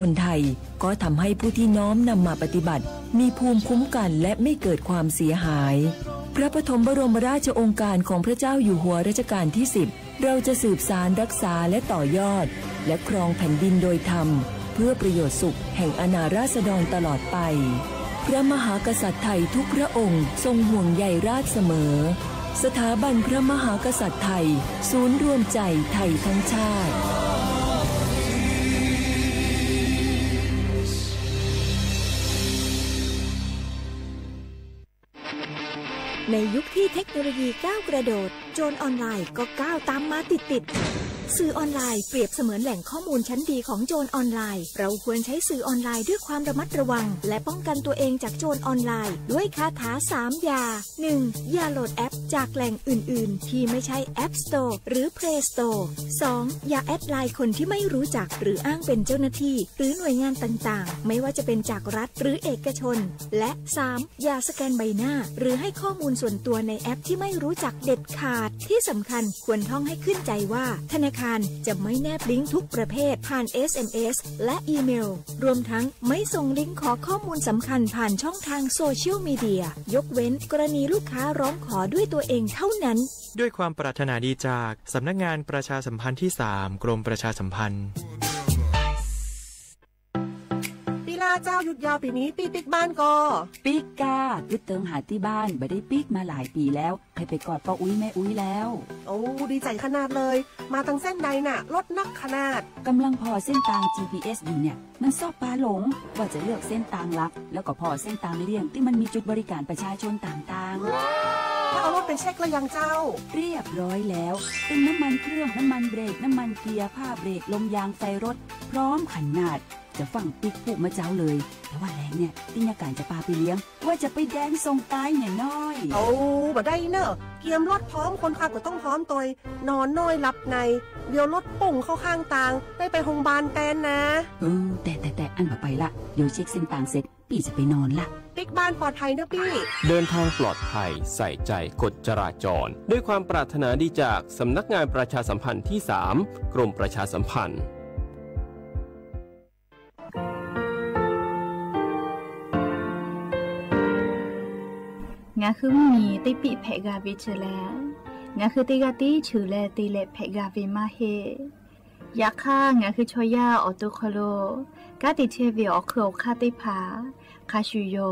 คนไทย ก็ทำให้ผู้ที่น้อมนำมาปฏิบัติ มีภูมิคุ้มกันและไม่เกิดความเสียหาย พระปฐมบรมราชโองการของพระเจ้าอยู่หัวรัชกาลที่สิบ เราจะสืบสานรักษาและต่อยอด และครองแผ่นดินโดยธรรม เพื่อประโยชน์สุขแห่งอาณาราษฎรตลอดไป พระมหากษัตริย์ไทยทุกพระองค์ทรงห่วงใยราษฎรเสมอ สถาบันพระมหากษัตริย์ไทย ศูนย์รวมใจไทยทั้งชาติ ในยุคที่เทคโนโลยีก้าวกระโดด โจรออนไลน์ก็ก้าวตามมาติดๆ สื่อออนไลน์เปรียบเสมือนแหล่งข้อมูลชั้นดีของโจรออนไลน์ เราควรใช้สื่อออนไลน์ด้วยความระมัดระวัง และป้องกันตัวเองจากโจรออนไลน์ ด้วยคาถาสามอย่า หนึ่ง อย่าโหลดแอปจากแหล่งอื่นๆ ที่ไม่ใช่ App Store หรือ Play Store สอง อย่าแอดไลน์คนที่ไม่รู้จัก หรืออ้างเป็นเจ้าหน้าที่ หรือหน่วยงานต่างๆ ไม่ว่าจะเป็นจากรัฐหรือเอกชน และสาม อย่าสแกนใบหน้า หรือให้ข้อมูลส่วนตัวในแอปที่ไม่รู้จักเด็ดขาด ที่สำคัญควรท่องให้ขึ้นใจว่า ธนาคารจะไม่แนบลิงก์ทุกประเภทผ่าน เอสเอ็มเอส และอีเมล รวมทั้งไม่ส่งลิงก์ขอข้อมูลสำคัญผ่านช่องทางโซเชียลมีเดีย ยกเว้นกรณีลูกค้าร้องขอด้วยตัวเองเท่านั้น ด้วยความปรารถนาดีจากสำนักงานประชาสัมพันธ์ที่สาม กรมประชาสัมพันธ์ ปีลาเจ้า หยุดยาวปีนี้ ปี้ปิ๊กบ้านก่อ ปิ๊กก้า กึ๊ดเติงหาตี้บ้าน บ่ได้ปิ๊กมาหลายปีแล้ว ใครไปกอดป้าอุ๊ยแม่อุ๊ยแล้ว โอ้ ดีใจขนาดเลย มาทางเส้นใดน่ะ รถนักขนาด กำลังผ่อเส้นตาง จีพีเอส อยู่เนี่ย มันชอบปาหลง ว่าจะเลือกเส้นตางหลัก แล้วก็ผ่อเส้นตางเลี่ยงที่มันมีจุดบริการประชาชนต่างๆ แล้วเอารถไปเช็คแล้วยังเจ้า เรียบร้อยแล้ว เติมน้ำมันเครื่อง น้ำมันเบรก น้ำมันเกียร์ ผ้าเบรก ลมยาง ไฟรถ พร้อมขนาด จะฟั่งปิ๊กพูดมาเจ้าเลย แต่ว่าแลงเนี่ย ตี้ยาก๋านจะปาไปเลี้ยง ว่าจะไปแดนส่งตายเนี่ยน้อย โอ้ บ่ได้เนอะ เกียมรถพร้อม คนขับก็ต้องพร้อมตวย นอนน้อยหลับใน เดี๋ยวรถปุ่งเข้าข้างตาง ได้ไปโฮงพยาบาลแตนนะ เออ แต่ แต่ แต่ อั้นบ่ไปละ เดี๋ยวเช็คเส้นตางเสร็จ ปี้จะไปนอนละ ปิ๊กบ้านปลอดภัยเนอะปี้ เดินทางปลอดภัย ใส่ใจกฎจราจร ด้วยความปรารถนาดีจากสำนักงานประชาสัมพันธ์ที่สาม กรมประชาสัมพันธ์ Ngaˬ hui mvuhˇmiˬ teˇ piˆ hpehꞈ g'a ve chi lehˬ, ngaˬ hui teˇ g'aˇ tiˉ cheuˬ leh te leh hpehꞈ g'a ve maˇ heˆ. Yaꞈ hk'aˇ, ngaˬ hui chaw yaˇ awˬ to hk'aw lo kanˉ te chehˇ ve awˬ hk'eun awˬ hk'aˇ teˇ hpaˍ hk'a shuˍ yoˬ.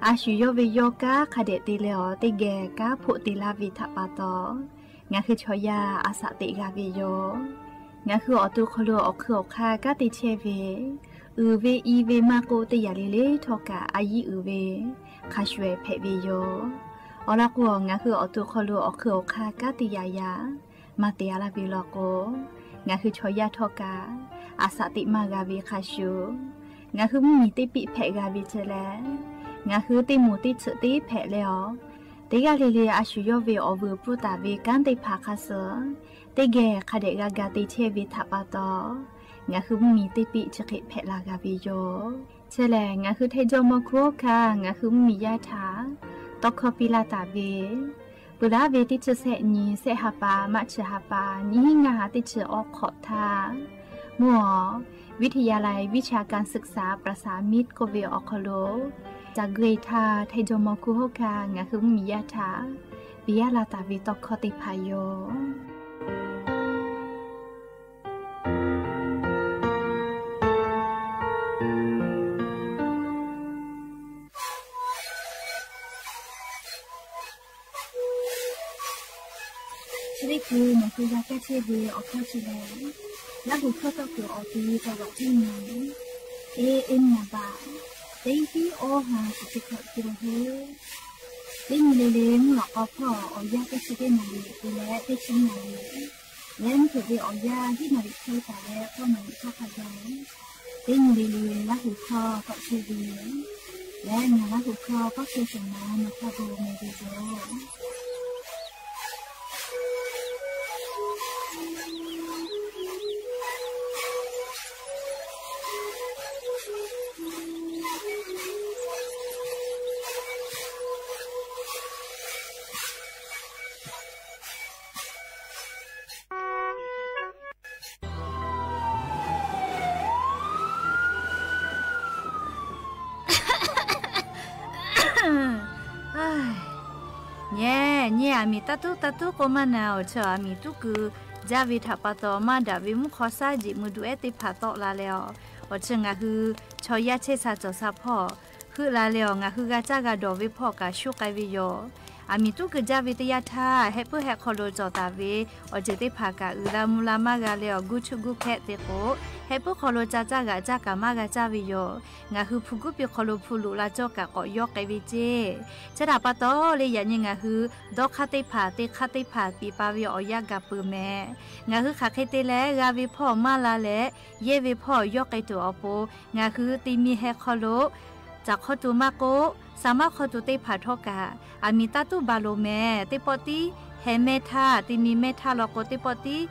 A shu yawˇ ve yawˇ kanˉ hk'a dehꞈ te leh awˬ teˇ geh kanˉ hpoˆ te laˇ ve htaꞈ pa taw, ngaˬ hui chaw yaˇ a shaꞈ teꞈ g'a ve yoˬ. Ngaˬ hui awˬ to hk'aw lo awˬ hk'eun awˬ hk'aˇ kanˉ te chehˇ ve, uiˍ ve i ve maˇ k'oˆ, teˇ yanˇ le le htawˇ kaꞈ a yiˉ uiˍ ve hk'a shuˍ hpehꞈ ve yoˬ. Awˬ lawn k'o, ngaˬ hui awˬ to hk'aw lo awˬ hk'eun awˬ hk'aˇ kanˉ te yaꞈ yaꞈ maˇ te a laˇ ve law k'o, ngaˬ hui chaw yaˇ htawˇ kaꞈ a shaꞈ teꞈ maˇ g'a ve hk'a shuˍ, ngaˬ hui mvuhˇmiˬ teˇ piˆ hpehꞈ g'a ve chi lehˬ, ngaˬ hui teˇ moˍ teˇ tsuhꞈ teˇ hpehꞈ leh awˬ, teˇ g'aˇ le le a shu yawˇ ve awˬ vuiˬ pfuhˇ taˍ ve kanˉ teˇ hpaˍ hk'a suh teˇ geh hk'a dehꞈ g'a ga te chehˇ ve htaꞈ pa taw, ngaˬ hui mvuhˇmiˬ teˇ piˆ chi hk'e hpehꞈ la g'a ve yoˬ. Chi lehˬ, ngaˬ hui Htaiˇ jawˇmawˇ hkuˇ hawˉ hkanˇ ngaˬ hui mvuhˇmiˬ yaˇ htaꞈ tawˇ hkawˇ piˇ laˇ taˍ ve, peuˬ laˉ ve teˇ chi sehˆ nyi, sehˆ ha pa, March ha pa, nyiˇ hinˉ ngaˇ ha teˇ chi awˬ hk'awꞈ htaˇ, mvuhˇ awˬ วิทยาลัยวิชาการศึกษาประสานมิตร k'oˆ ve awˬ hk'aw lo ca gui htaˇ, Htaiˇ jawˇmawˇ hkuˇ hawˉ hkanˇ ngaˬ hui mvuhˇmiˬ yaˇ htaꞈ piˇ laˇ taˍ ve tawˇ hkawˇ teˇ hpaˍ yoˬ. Chi teˇ hkui ngaˬ hui g'a kaˇ chehˇ ve awˬ hkawˇ chi lehˬ, Laˇ huˍ hkawˇ tawˇ kuiˬ awˬ ti ca g'awꞈ teˇ nyi, e e nyi baꞈ, teˇ hiˉ awˇ ha shiˍ chi hkawꞈ te la hoˉ. Teˇ nyi le le mvuhˇ lawꞈ k'aw hpawˇ awˬ yanˇ teˇ chi teˇ naˍ riˍ te leh teˇ chi naˍ riˍ, leh mvuhˇ hpeuꞈ ve awˬ yanˇ hiˉ naˍ riˍ hk'e taˍ leh k'awˇ naˍ riˍ hk'aˇ hk'a gaˬ. Teˇ nyi le le Laˇ huˍ hkawˇ tawˆ chehˇ ve, leh ngaˬ Laˇ huˍ hkawˇ kawˆ chehˇ shehˍ ma nawˬ hk'a gu meh ve yoˬ. Aˬ miˍ taˇ tuˉ taˇ tuˉ k'oˆ maˇ na, awˬ chi aˬ miˍ tuˉ kuiˬ jaˇ ve htaꞈ pa taw, maˇ daꞈ ve mvuhˇ hk'aw shaˉ jeꞈ mui duˬ ehˉ teˇ hpaˍ tawˆ la leh, awˬ chi ngaˬ hui chaw yaˇ chehˇ sha cawˬ sha hpawˇ heuˆ la leh, awˬ ngaˬ hui g'a caˇ g'a dawˬ ve hpawˇ kaꞈ shuˉ k'ai ve yoˬ. Aˬ miˍ tuˉ kuiˬ jaˇ ve teˇ yanˇ htaˇ, heh puiˉ heh hk'aw lo cawˬ taˍ ve awˬ ceuˬ teˇ hpaˍ kaꞈ uiˍ la mvuh la maˇ g'a leh, awˬ guˇ chuˇ guˇ hpehꞈ te k'o, heh puiˉ hk'aw lo ca caˇ g'aꞈ caˇ kaꞈ maˇ g'a caˇ ve yoˬ. Ngaˬ hui hpu guˉ piˇ hk'aw lo hpu loꞈ la cawˇ kaꞈ k'awꞈ yawˇ k'ai ve ceˇ. Chi htaꞈ pa taw le, yaꞈ nyi ngaˬ hui dawˇ hk'aˇ teˇ hpaˍ teˇ hk'aˇ teˇ hpaˍ piˍ pa ve awˬ yanˇ gaˬ peuˬ mehˍ. Ngaˬ hui hk'aˬ hk'e te leh g'a ve hpawˇ maˇ la leh, yehˇ ve hpawˇ yawˇ k'ai tuˬ awˬ pon, ngaˬ hui te mi heh hk'aw lo caˬ hk'aw tuˬ maˇ k'oˆ, saˍ maˇ hk'aw tuˬ teˇ hpaˍ htawˇ kaꞈ, aˬ miˍ taˇ tuˉ baˬ loˍ mehˍ. Teˇ pawˆ tiˉ heh mehˇ htaˇ, te mi mehˇ htaˇ law k'o, teˇ pawˆ tiˉ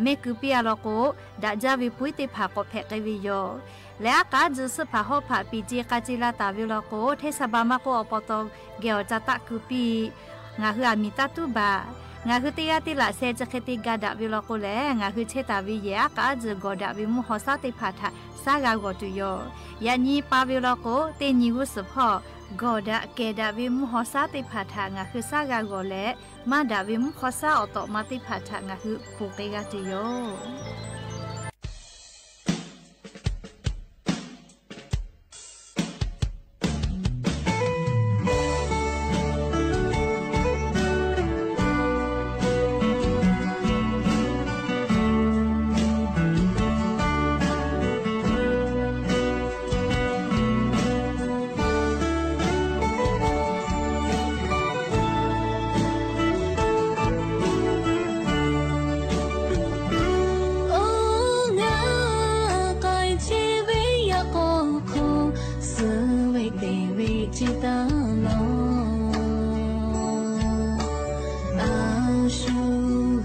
mehˇ keu piˇ a law k'o, daꞈ jaˇ ve puiˉ teˇ hpaˍ k'awꞈ hpehꞈ k'ai ve yoˬ. Leh aˉ k'aˉ tzuhˬ suhˆ hpaˍ hawˉ hpaꞈ piˍ ce k'a ce la taˍ ve law k'o, hteˇ saˍ ba maˇ k'oˆ awˬ pa taw geh awˬ ca taˆ keu piˇ. Ngaˬ hui aˬ miˍ taˇ tuˉ baˬ. Ngaˬ hui teˇ g'aˇ teˇ laꞈ sheh chi hk'e te ga daꞈ ve law k'o lehˬ, ngaˬ hui chehˇ taˍ ve yehˬ aˉ k'aˉ tzuhˬ gawˬ daꞈ ve mvuhˇ hawˬ shaˉ teˇ hpaˍ htaꞈ shaˉ g'a g'awˬ tuˬ yoˬ. Yaꞈ nyi pa ve law k'o, teˇ nyi g'uˇ suhˍ hpawˇ gawˬ daꞈ kehˬ daꞈ ve mvuhˇ hawˬ shaˉ teˇ hpaˍ htaꞈ ngaˬ hui shaˉ g'a g'awˬ leh, maˇ daꞈ ve mvuhˇ hawˬ shaˉ awˬ tawꞈ ma teˇ hpaˍ htaꞈ ngaˬ hui ponˬ k'ai g'a tuˬ yoˬ. Oˇ ngaˬ k'ai chehˇ ve yaꞈ k'aw hk'aw, suh ve te ve chi taˇ lawˬ. A shu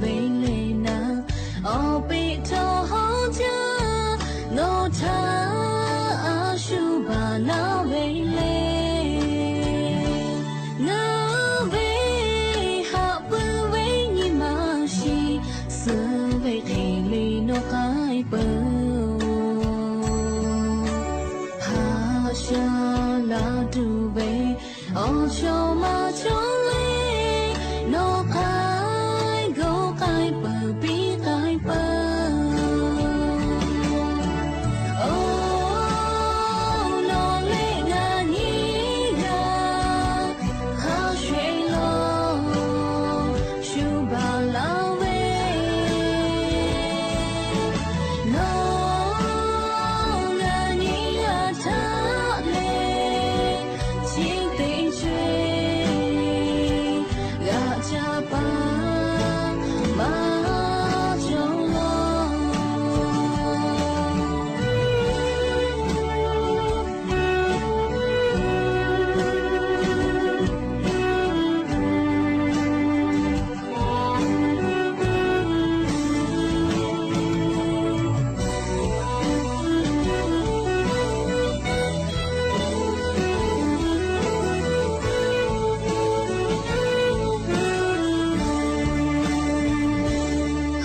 ve le naˍ, awˬ peꞈ htawˇ hawˉ jaˇ, nawˬ htaꞈ a shu baˬ laˇ ve le. Ngaˬ ve haꞈ pui ve nyi ma shiˍ, suh ve hk'e le nawˬ k'ai peuˬ. Haꞈ sha la tuˬ ve awˬ chawˇ maˇ chawˇ le, nawˬ k'ai g'awˬ k'ai peuˬ piˇ k'ai peuˬ. Oˬ, nawˬ leh ngaˬ nyi g'a ha sheˍ lawˬ, shu baˬ laˇ ve. Nawˬ ngaˬ nyi g'a htaꞈ leh, chi teˇ g'aꞈ ca pa maˇ cawˬ lawˬ.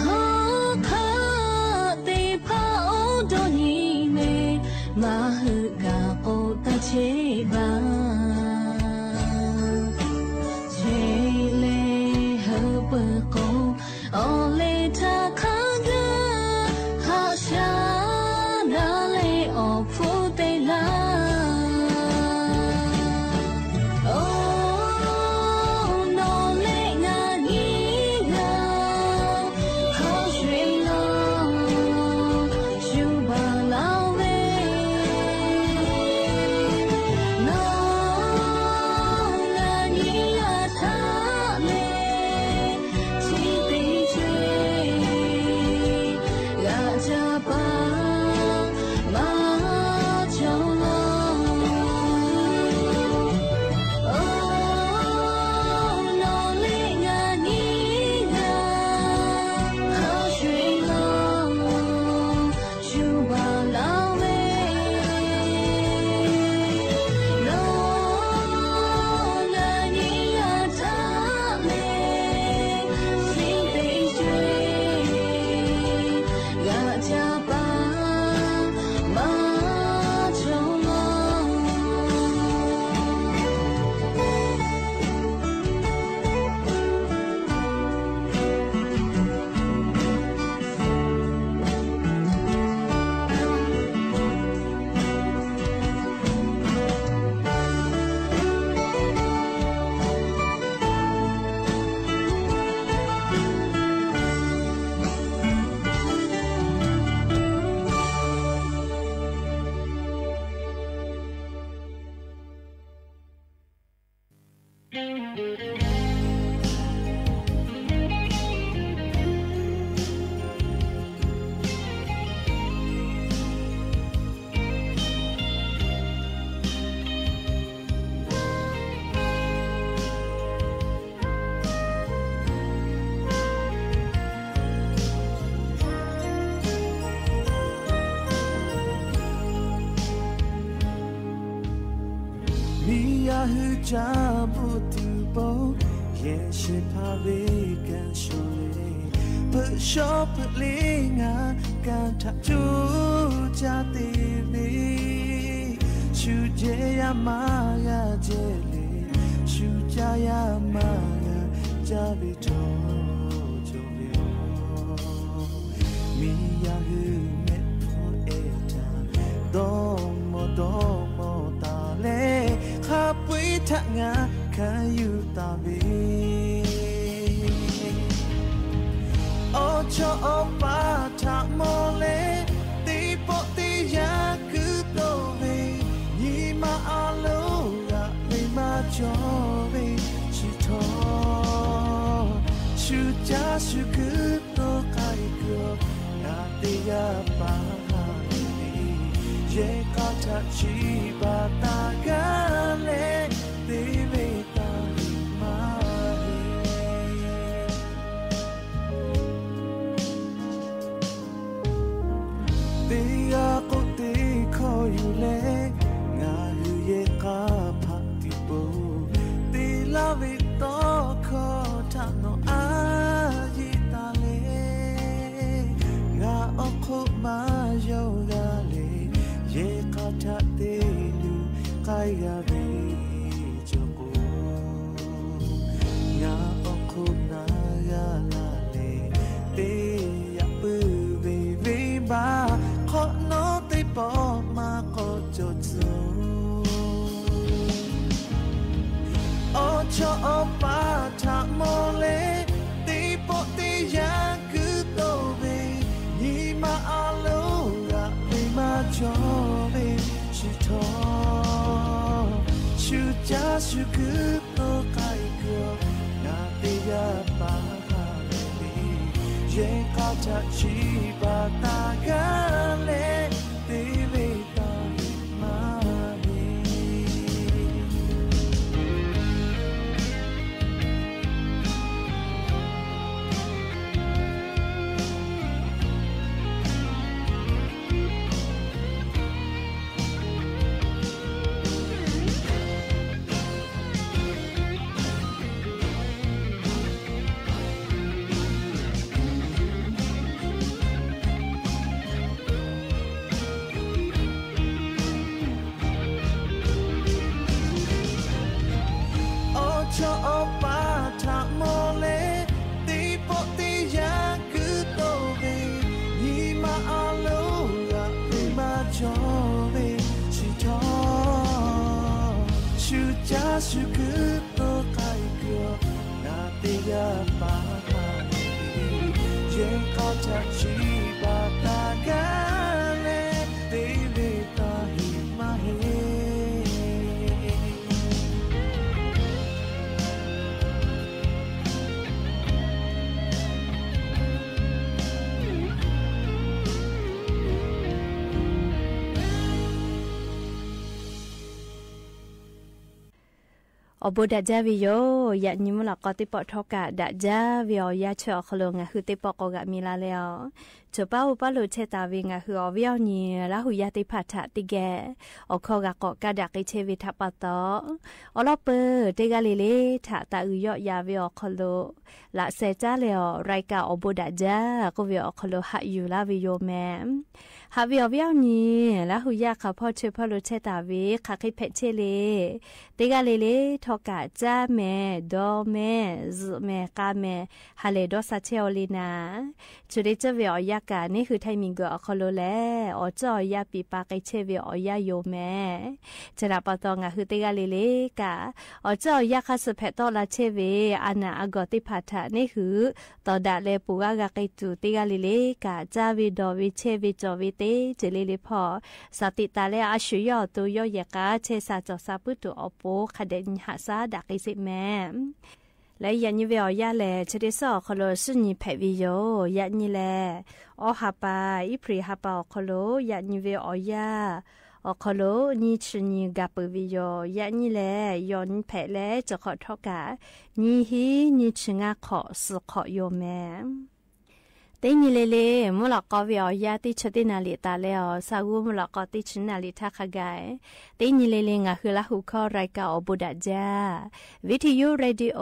Hawˉ hk'aˆ teˇ hpaˍ awˬ dawˇ nyi ve, maˇ hui gaˬ k'o taˇ chehˇ baˬ. Chehˇ leh heuˆ peuˬ k'o, awˬ leh htaˇ hk'a gaˇ haꞈ sha daꞈ leh awˬ hpfuhˇ te laˇ. Oˬ, nawˬ leh ngaˬ nyi g'a ha sheˍ lawˬ, shu baˬ laˇ ve. Nawˬ Miˬ yaˇ hui ca bvuhꞈ tuˬ po, yehˬ shehˍ hpaˇ ve kanˉ shawˍ le. Peuꞈ shawˉ peuꞈ le ngaˬ kanˉ htaꞈ coˇ caˇ te ve, shu jehˇ yaˇ maˇ g'a jehˇ le, shu caˇ yaˇ maˇ g'a caˇ ve htawˇ cawˬ ve yoˬ. Miˬ yaˇ hui mehˆ hpfuhˇ ehˉ htaꞈ dawˇ mawˇ dawˇ mawˇ taˍ leh, hk'a peu-eˬ htaꞈ ngaˬ hkanˍ yuˬ taˍ ve, awˬ chawˇ awˬ paˍ htaꞈ mawˬ leh, teˇ pawˆ teˇ yanˇ kuiˬ toˇ ve, nyi ma a loˍ g'aꞈ ve maˇ cawˬ ve chi htawˇ, shu caˇ shu kuiˬ toˇ k'ai kuiˬ awˬ, ngaˬ teˇ g'aˇ paˍ ha ve, yehˬ k'a htaꞈ chiˇ baˬ taˍ gaˇ leh, te ve taˍ ve maˇ heˆ. Teˇ g'aˇ k'oˆ teˇ hkawˇ yuˬ leh, ngaˬ hui yehˬ k'a hpaꞈ tuˬ po, te laˇ ve tawˇ hkawˇ htaꞈ nawˬ a yeˇ taˍ leh, ngaˬ awˬ hk'oˆ maˇ yawˇ g'a leh, yehˬ k'a htaꞈ te luˬ k'ai g'a ve cawˬ k'o, ngaˬ awˬ hk'oˆ na g'a la leh, teˇ yaꞈ puiˉ ve venˇ baˆ hk'awꞈ nawˉ teˇ pawˆ maˇ k'awꞈ cawˬ tcuh. Awˬ chawˇ awˬ paˍ htaꞈ mawˬ leh, teˇ pawˆ teˇ yanˇ kuiˬ toˇ ve, nyi ma a loˍ g'aꞈ ve maˇ cawˬ ve chi htawˇ, shu caˇ shu kuiˬ toˇ k'ai kuiˬ awˬ, ngaˬ teˇ g'aˇ paˍ ha ve, yehˬ k'a htaꞈ chiˇ baˬ taˍ gaˇ leh, te ve taˍ ve maˇ heˆ. Awˬ chawˇ awˬ paˍ htaꞈ mawˬ leh, teˇ pawˆ teˇ yanˇ kuiˬ toˇ ve, nyi ma a loˍ g'aꞈ ve maˇ cawˬ ve chi htawˇ, shu caˇ shu kuiˬ toˇ k'ai kuiˬ awˬ, ngaˬ teˇ g'aˇ paˍ ha ve, yehˬ k'a htaꞈ chiˇ baˬ taˍ gaˇ leh, te ve taˍ heˆ maˇ heˆ. Awˬ bon daꞈ jaˇ ve yoˬ. Yaꞈ nyi mvuhˇ lawꞈ k'aw teˇ pawˆ htawˇ kaꞈ daꞈ jaˇ ve awˬ yanˇ chi awˬ hk'aw lo ngaˬ hui teˇ pawˆ k'awꞈ g'aꞈ mi la leh a, cawˬ paˉ oˇ paˉ lo chehˇ taˍ ve ngaˬ hui awˬ viˉ awˬ nyi Laˇ huˍ yaˇ teˇ hpaˍ htaꞈ teˇ geh awˬ hkawˇ g'a k'awꞈ kaˇ daꞈ k'ai chehˇ ve htaꞈ pa taw, awˬ lawn peuˬ teˇ g'aˇ le le htaꞈ taˍ uiˍ yawˆ ya ve awˬ hk'aw lo laꞈ sheh caˉ leh awˬ รายการ awˬ bon daꞈ jaˇ k'oˆ ve awˬ hk'aw lo haꞈ yuˬ laˇ ve yoˬ meh. Haꞈ ve awˬ viˉ awˬ nyi Laˇ huˍ yaˇ hk'aˬ hpawˇ chaweh hpawˇ lo chehˇ taˍ ve hk'aˬ hk'e hpehꞈ chehˇ le. Teˇ g'aˇ le le htawˇ kaꞈ caˇ meh, dawˇ meh, zuhꞈ meh, k'a meh, ha lehˬ dawˇ sha chehˇ aw le naˍ. Chi teˇ ceuˬ ve awˬ yanˇ kaꞈ neˇ hui Htaiˇ miˬguiˬ awˬ hk'aw lo lehˬ awˬ ceuˬ awˬ yanˇ piˍ pa k'ai chehˇ ve awˬ yanˇ yoˬ meh. Chi htaꞈ pa taw ngaˬ hui teˇ g'aˇ le le kaꞈ awˬ ceuˬ awˬ yanˇ hk'a suh hpehꞈ tawˆ la chehˇ ve a naˍ a gawˬ teˇ hpaˍ htaꞈ neˇ hui tawˍ daꞈ leh ponˬ g'aˇ g'a k'ai tuˬ, teˇ g'aˇ le le kaꞈ caˇ ve dawˬ ve chehˇ ve cawˬ ve teˇ ceuˬ le le hpawˇ shaˍ tiꞈ taˍ leh a shu yawˇ awˬ to yawˇ yehˬ k'a chehˇ sha cawˬ sha puiˉ tuˬ awˬ pon hk'a dehꞈ nyi haꞈ shaˉ daꞈ k'ai sheˍ meh. Leh yaꞈ nyi ve awˬ yanˇ lehˬ chi teˇ suhˉ awˬ hk'aw lo suhˉ nyi hpehꞈ ve yoˬ. Yaꞈ nyi lehˬ, awˬ ha pa, April ha pa awˬ hk'aw lo yaꞈ nyi ve awˬ yanˇ awˬ hk'aw lo nyiˇ chi nyi gaˬ peuˬ ve yoˬ. Yaꞈ nyi lehˬ, yawˬ nyi hpehꞈ leh cawˬ hk'awꞈ htawˇ kaꞈ nyiˇ hinˉ nyiˇ chi ngaˇ hk'awꞈ suhˍ hk'awꞈ yoˬ meh. Teˇ nyi le le, mvuhˇ lawꞈ k'aw ve awˬ yanˇ teˇ chi teˇ naˍ liꞈ taˍ leh awˬ, sa g'uˇ mvuhˇ lawꞈ k'aw teˇ chi naˍ liꞈ htaˇ hk'a gaˬ, teˇ nyi le le ngaˬ hui Laˇ huˍ hkawˇ รายการ awˬ bon daꞈ jaˇ, Vision Radio,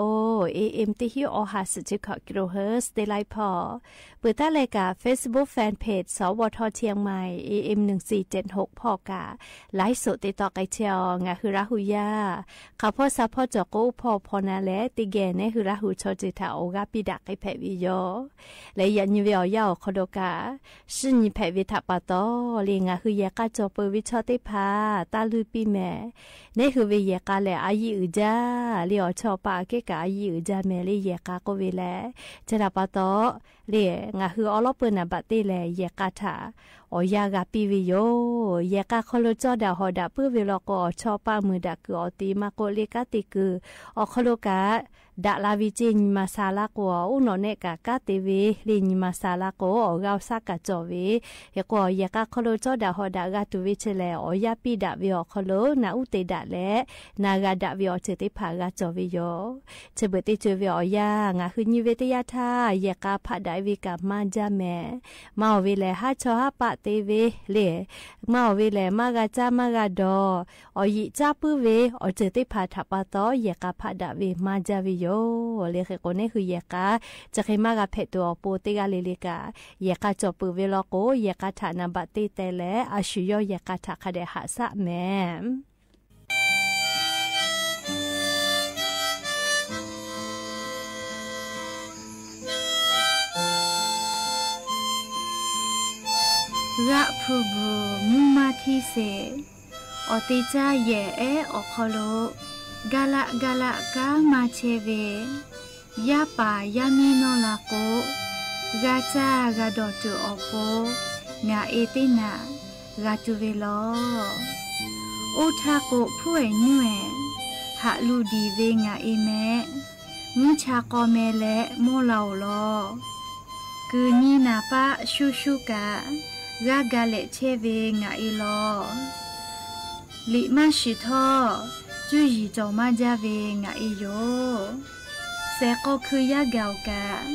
A M teˇ hinˉ awˬ ha suhˍ chi hkawꞈ kilohertz teˇ laiˉ hpawˇ, peuˬ taˉ leh kaꞈ Facebook fan page สวท เชียงใหม่ A M หนึ่งสี่เจ็ดหก hpawˇ kaꞈ ไลฟ์สด te tawˆ k'ai chehˇ-aˬ. Ngaˬ hui Laˇ huˍ yaˇ hk'aˬ hpawˇ sha hpawˇ cawˬ k'o, hpawˇ hpawˇ na leh teˇ geh nehˉ hui Laˇ huˍ chaw ceuˬ htaꞈ awˬ g'aˇ piˇ daꞈ k'ai hpehꞈ ve yoˬ. Leh yaꞈ nyi ve awˬ yanˇ awˬ hk'aw lo kaꞈ, shinˉ nyi hpehꞈ ve htaꞈ pa taw le, ngaˬ hui yehˬ k'a cawˬ peuˬ ve chaw teˇ hpaˍ taˇ luˇ piˇ mehˍ. Nehˉ hui ve yehˬ k'a lehˬ a yiˇ uiˍ jaˇ le, awˬ chawˇ awˬ paˆ aꞈ kehˉ kaꞈ a yiˇ uiˍ jaˇ mehˍ le, yehˬ k'a k'oˆ ve leh, chi htaꞈ pa taw le, ngaˬ hui awˉ lawˉ peuˇ naˍ baꞈ teˇ lehˬ yehˬ k'a htaꞈ awˬ yanˇ g'a piˇ ve yoˬ. Yehˬ k'a hk'aw lo cawˇ daꞈ hawˍ daꞈ puiˉ ve law k'o, awˬ chawˇ paˆ muiˬ daꞈ kuiˬ awˬ ti maˇ k'oˆ le, kanˉ te kuiˬ awˬ hk'aw lo kaꞈ daꞈ la ve ceˇ nyi ma sha laˇ k'o, awˬ uˉ nawꞈ nehˆ kaꞈ kanˉ te ve le nyi ma sha laˇ k'o, awˬ g'aˇ awˬ shaˉ kaꞈ cawˬ ve. Hk'e k'o, yehˬ k'a hk'aw lo cawˇ daꞈ hawˍ daꞈ g'a tuˬ ve chi lehˬ, awˬ yanˇ piˇ daꞈ ve awˬ hk'aw lo naꞈ uˉ te daꞈ leh na g'a daꞈ ve awˬ ceuˬ teˇ hpaˍ g'a cawˬ ve yoˬ. Chi beuꞈ teˇ ceuˬ ve awˬ yanˇ, ngaˬ hui nyi ve teˇ yanˇ htaˇ yehˬ k'a hpaˆ daꞈ ve kaꞈ maˇ jaˇ mehˍ. Maˇ awˬ ve lehˬ, haˉ chawˇ haˉ paˆ te ve le, maˇ awˬ ve lehˬ, maˇ g'a caˇ maˇ g'a dawˬ, awˬ yiꞈ caˇ puiˉ ve awˬ ceuˬ teˇ hpaˍ htaꞈ pa taw, yehˬ k'a hpaˆ daꞈ ve maˇ jaˇ ve yoˬ. Le hk'e k'o, nehˉ hui yehˬ k'a chi hk'e maˇ g'a hpehꞈ tuˬ awˬ pon, teˇ g'aˇ le le kaꞈ yehˬ k'a cawˬ peuˬ ve law k'o, yehˬ k'a htaꞈ naˍ baꞈ te teh leh, a shu yawˇ yehˬ k'a htaꞈ hk'a dehꞈ haꞈ shaˆ mehˍ. G'aˆ hpu bvuhˬ mvuhˇ maˇ htiˇ sheˍ. Awˬ te caˇ yehˬ ehˉ awˬ hk'aw lo gaˇ laˆ gaˇ laˆ kanˉ maˇ chehˇ ve, yaˇ paˍ yaˇ miˇ nawˇ la k'o, g'a caˇ g'a dawˬ tuˬ awˬ pon ngaˬ e teˇ naꞈ g'a tuˬ ve law. Oˇ htaˇ k'o, hpuˉ ehˍ nuˇ ehˍ haꞈ luˬ diˬ ve ngaˬ e meh, mvuhˇ cha k'aw meh leh mawˇ la-oˬ law. Kuiˬ nyi naˍ paˆ shuˉ shuˉ kaꞈ g'aˇ ga lehꞈ chehˇ ve ngaˬ e law. Liꞈ maˇ shiˍ htawˇ, cuˇ yiˍ cawˬ maˇ jaˇ ve ngaˬ e yoˬ. Sehˍ k'aw hkui yaˇ gaˬ-oˬ kaꞈ,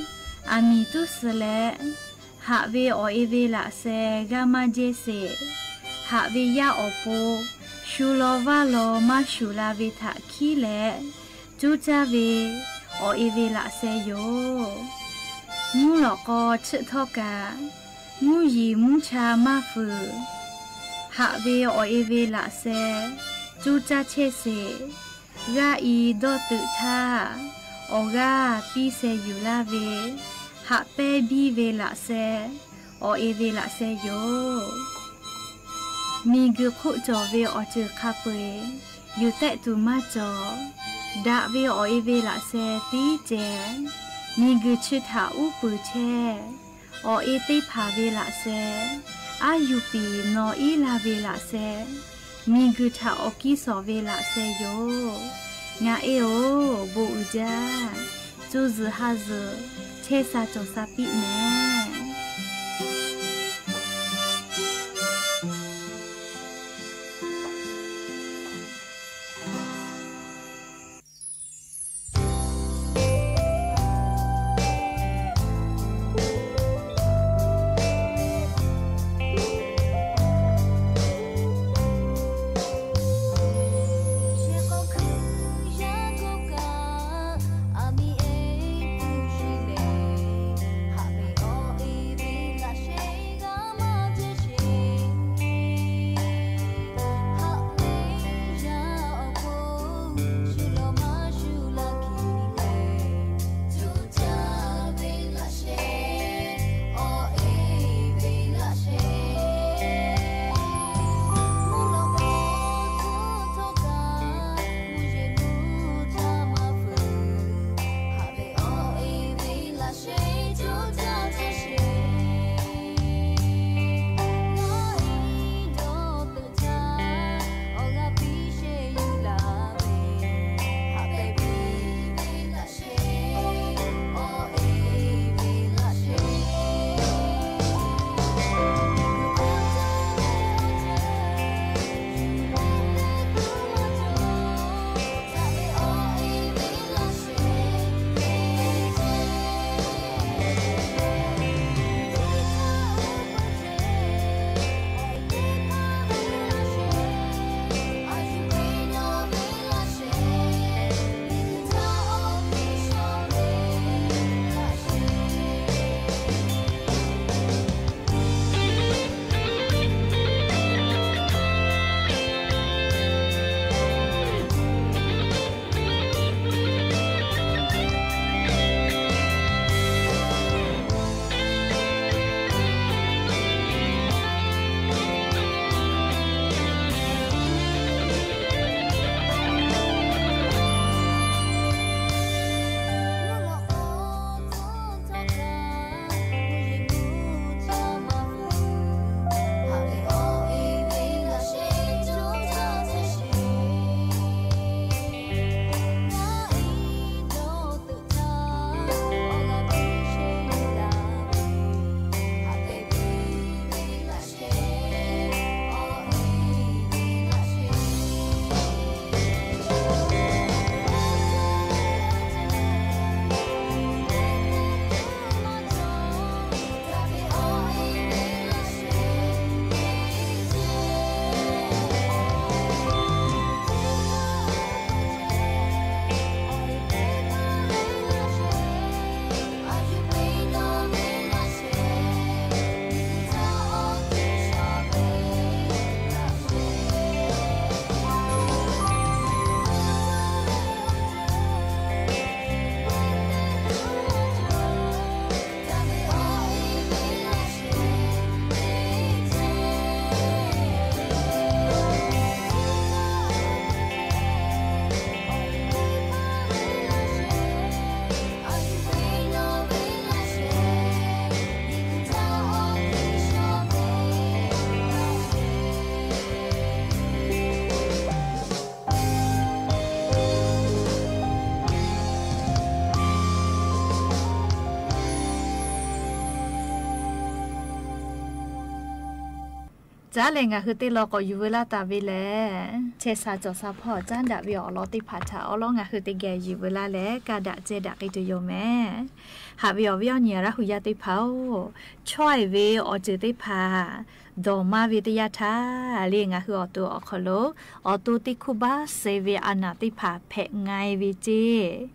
aˬ miˍ tuˉ suh leh, haꞈ ve awˬ e ve laꞈ sheh g'aˇ maˇ jehˇ sheˍ. Haꞈ ve yaˇ awˬ pon shu law vaˇ law maˇ shuˍ la ve htaꞈ hkiˉ leh, cuˇ caˇ ve awˬ e ve laꞈ sheh yoˬ. Mvuhˇ lawꞈ k'aw chiˆ htawˇ kaꞈ, mvuhˇ yiˍ mvuhˇ cha maˇ fuiˍ. Haꞈ ve awˬ e ve laꞈ sheh cuˇ caˇ chehˇ sheˍ. G'aˇ i dawˇ teuꞈ htaˇ, awˬ g'aˇ piˇ sheh yuˬ laˇ ve, haꞈ pehˇ biˇ ve laꞈ sheh, awˬ e ve laꞈ sheh yoˬ. Miˬ guiˬ hk'oˆ cawˬ ve awˬ ceuˬ hk'a peu-eˬ yuˬ tehˆ tuˬ maˇ cawˬ. Daꞈ ve awˬ e ve laꞈ sheh tiˉ ceh, miˬ guiˬ chi htaꞈ uˉ peunˍ chehˇ. Awˬ e teˇ hpaˍ ve laꞈ sheh, aˉ yuˬ piˍ nawˬ iˉ la ve laꞈ sheh, miˬ guiˬ htaꞈ awˬ kiˇ shawˍ ve laꞈ sheh yoˬ. Ngaˬ e-oˬ, bon uiˍ jaˇ. Co zuhˬ ha zuhˬ chehˇ sha cawˬ sha piˆ mehˍ. Taˇ lehˬ, ngaˬ hui teˇ lawn k'awꞈ yuˬ veu laˇ taˍ ve lehˬ, chehˇ sha cawˬ sha hpawˇ caˉ daꞈ ve awˬ lawn teˇ hpaˍ htaꞈ awˉ lawˉ ngaˬ hui teˇ geh yuˬ veu laˇ leh, kaˇ daꞈ cehˇ daꞈ k'ai tuˬ yoˬ mehˍ. Haꞈ ve awˬ viˉ awˬ nyi Laˇ huˍ yaˇ teˇ hpaˍ-oˬ, chaweh ve awˬ ceuˬ teˇ hpaˍ dawˬ maˇ ve teˇ yanˇ htaˇ le, ngaˬ hui awˬ to awˬ hk'aw lo awˬ to teˇ hkuˇ baˆ suh ve a naˍ teˇ hpaˍ hpehꞈ nga e ve ceˇ.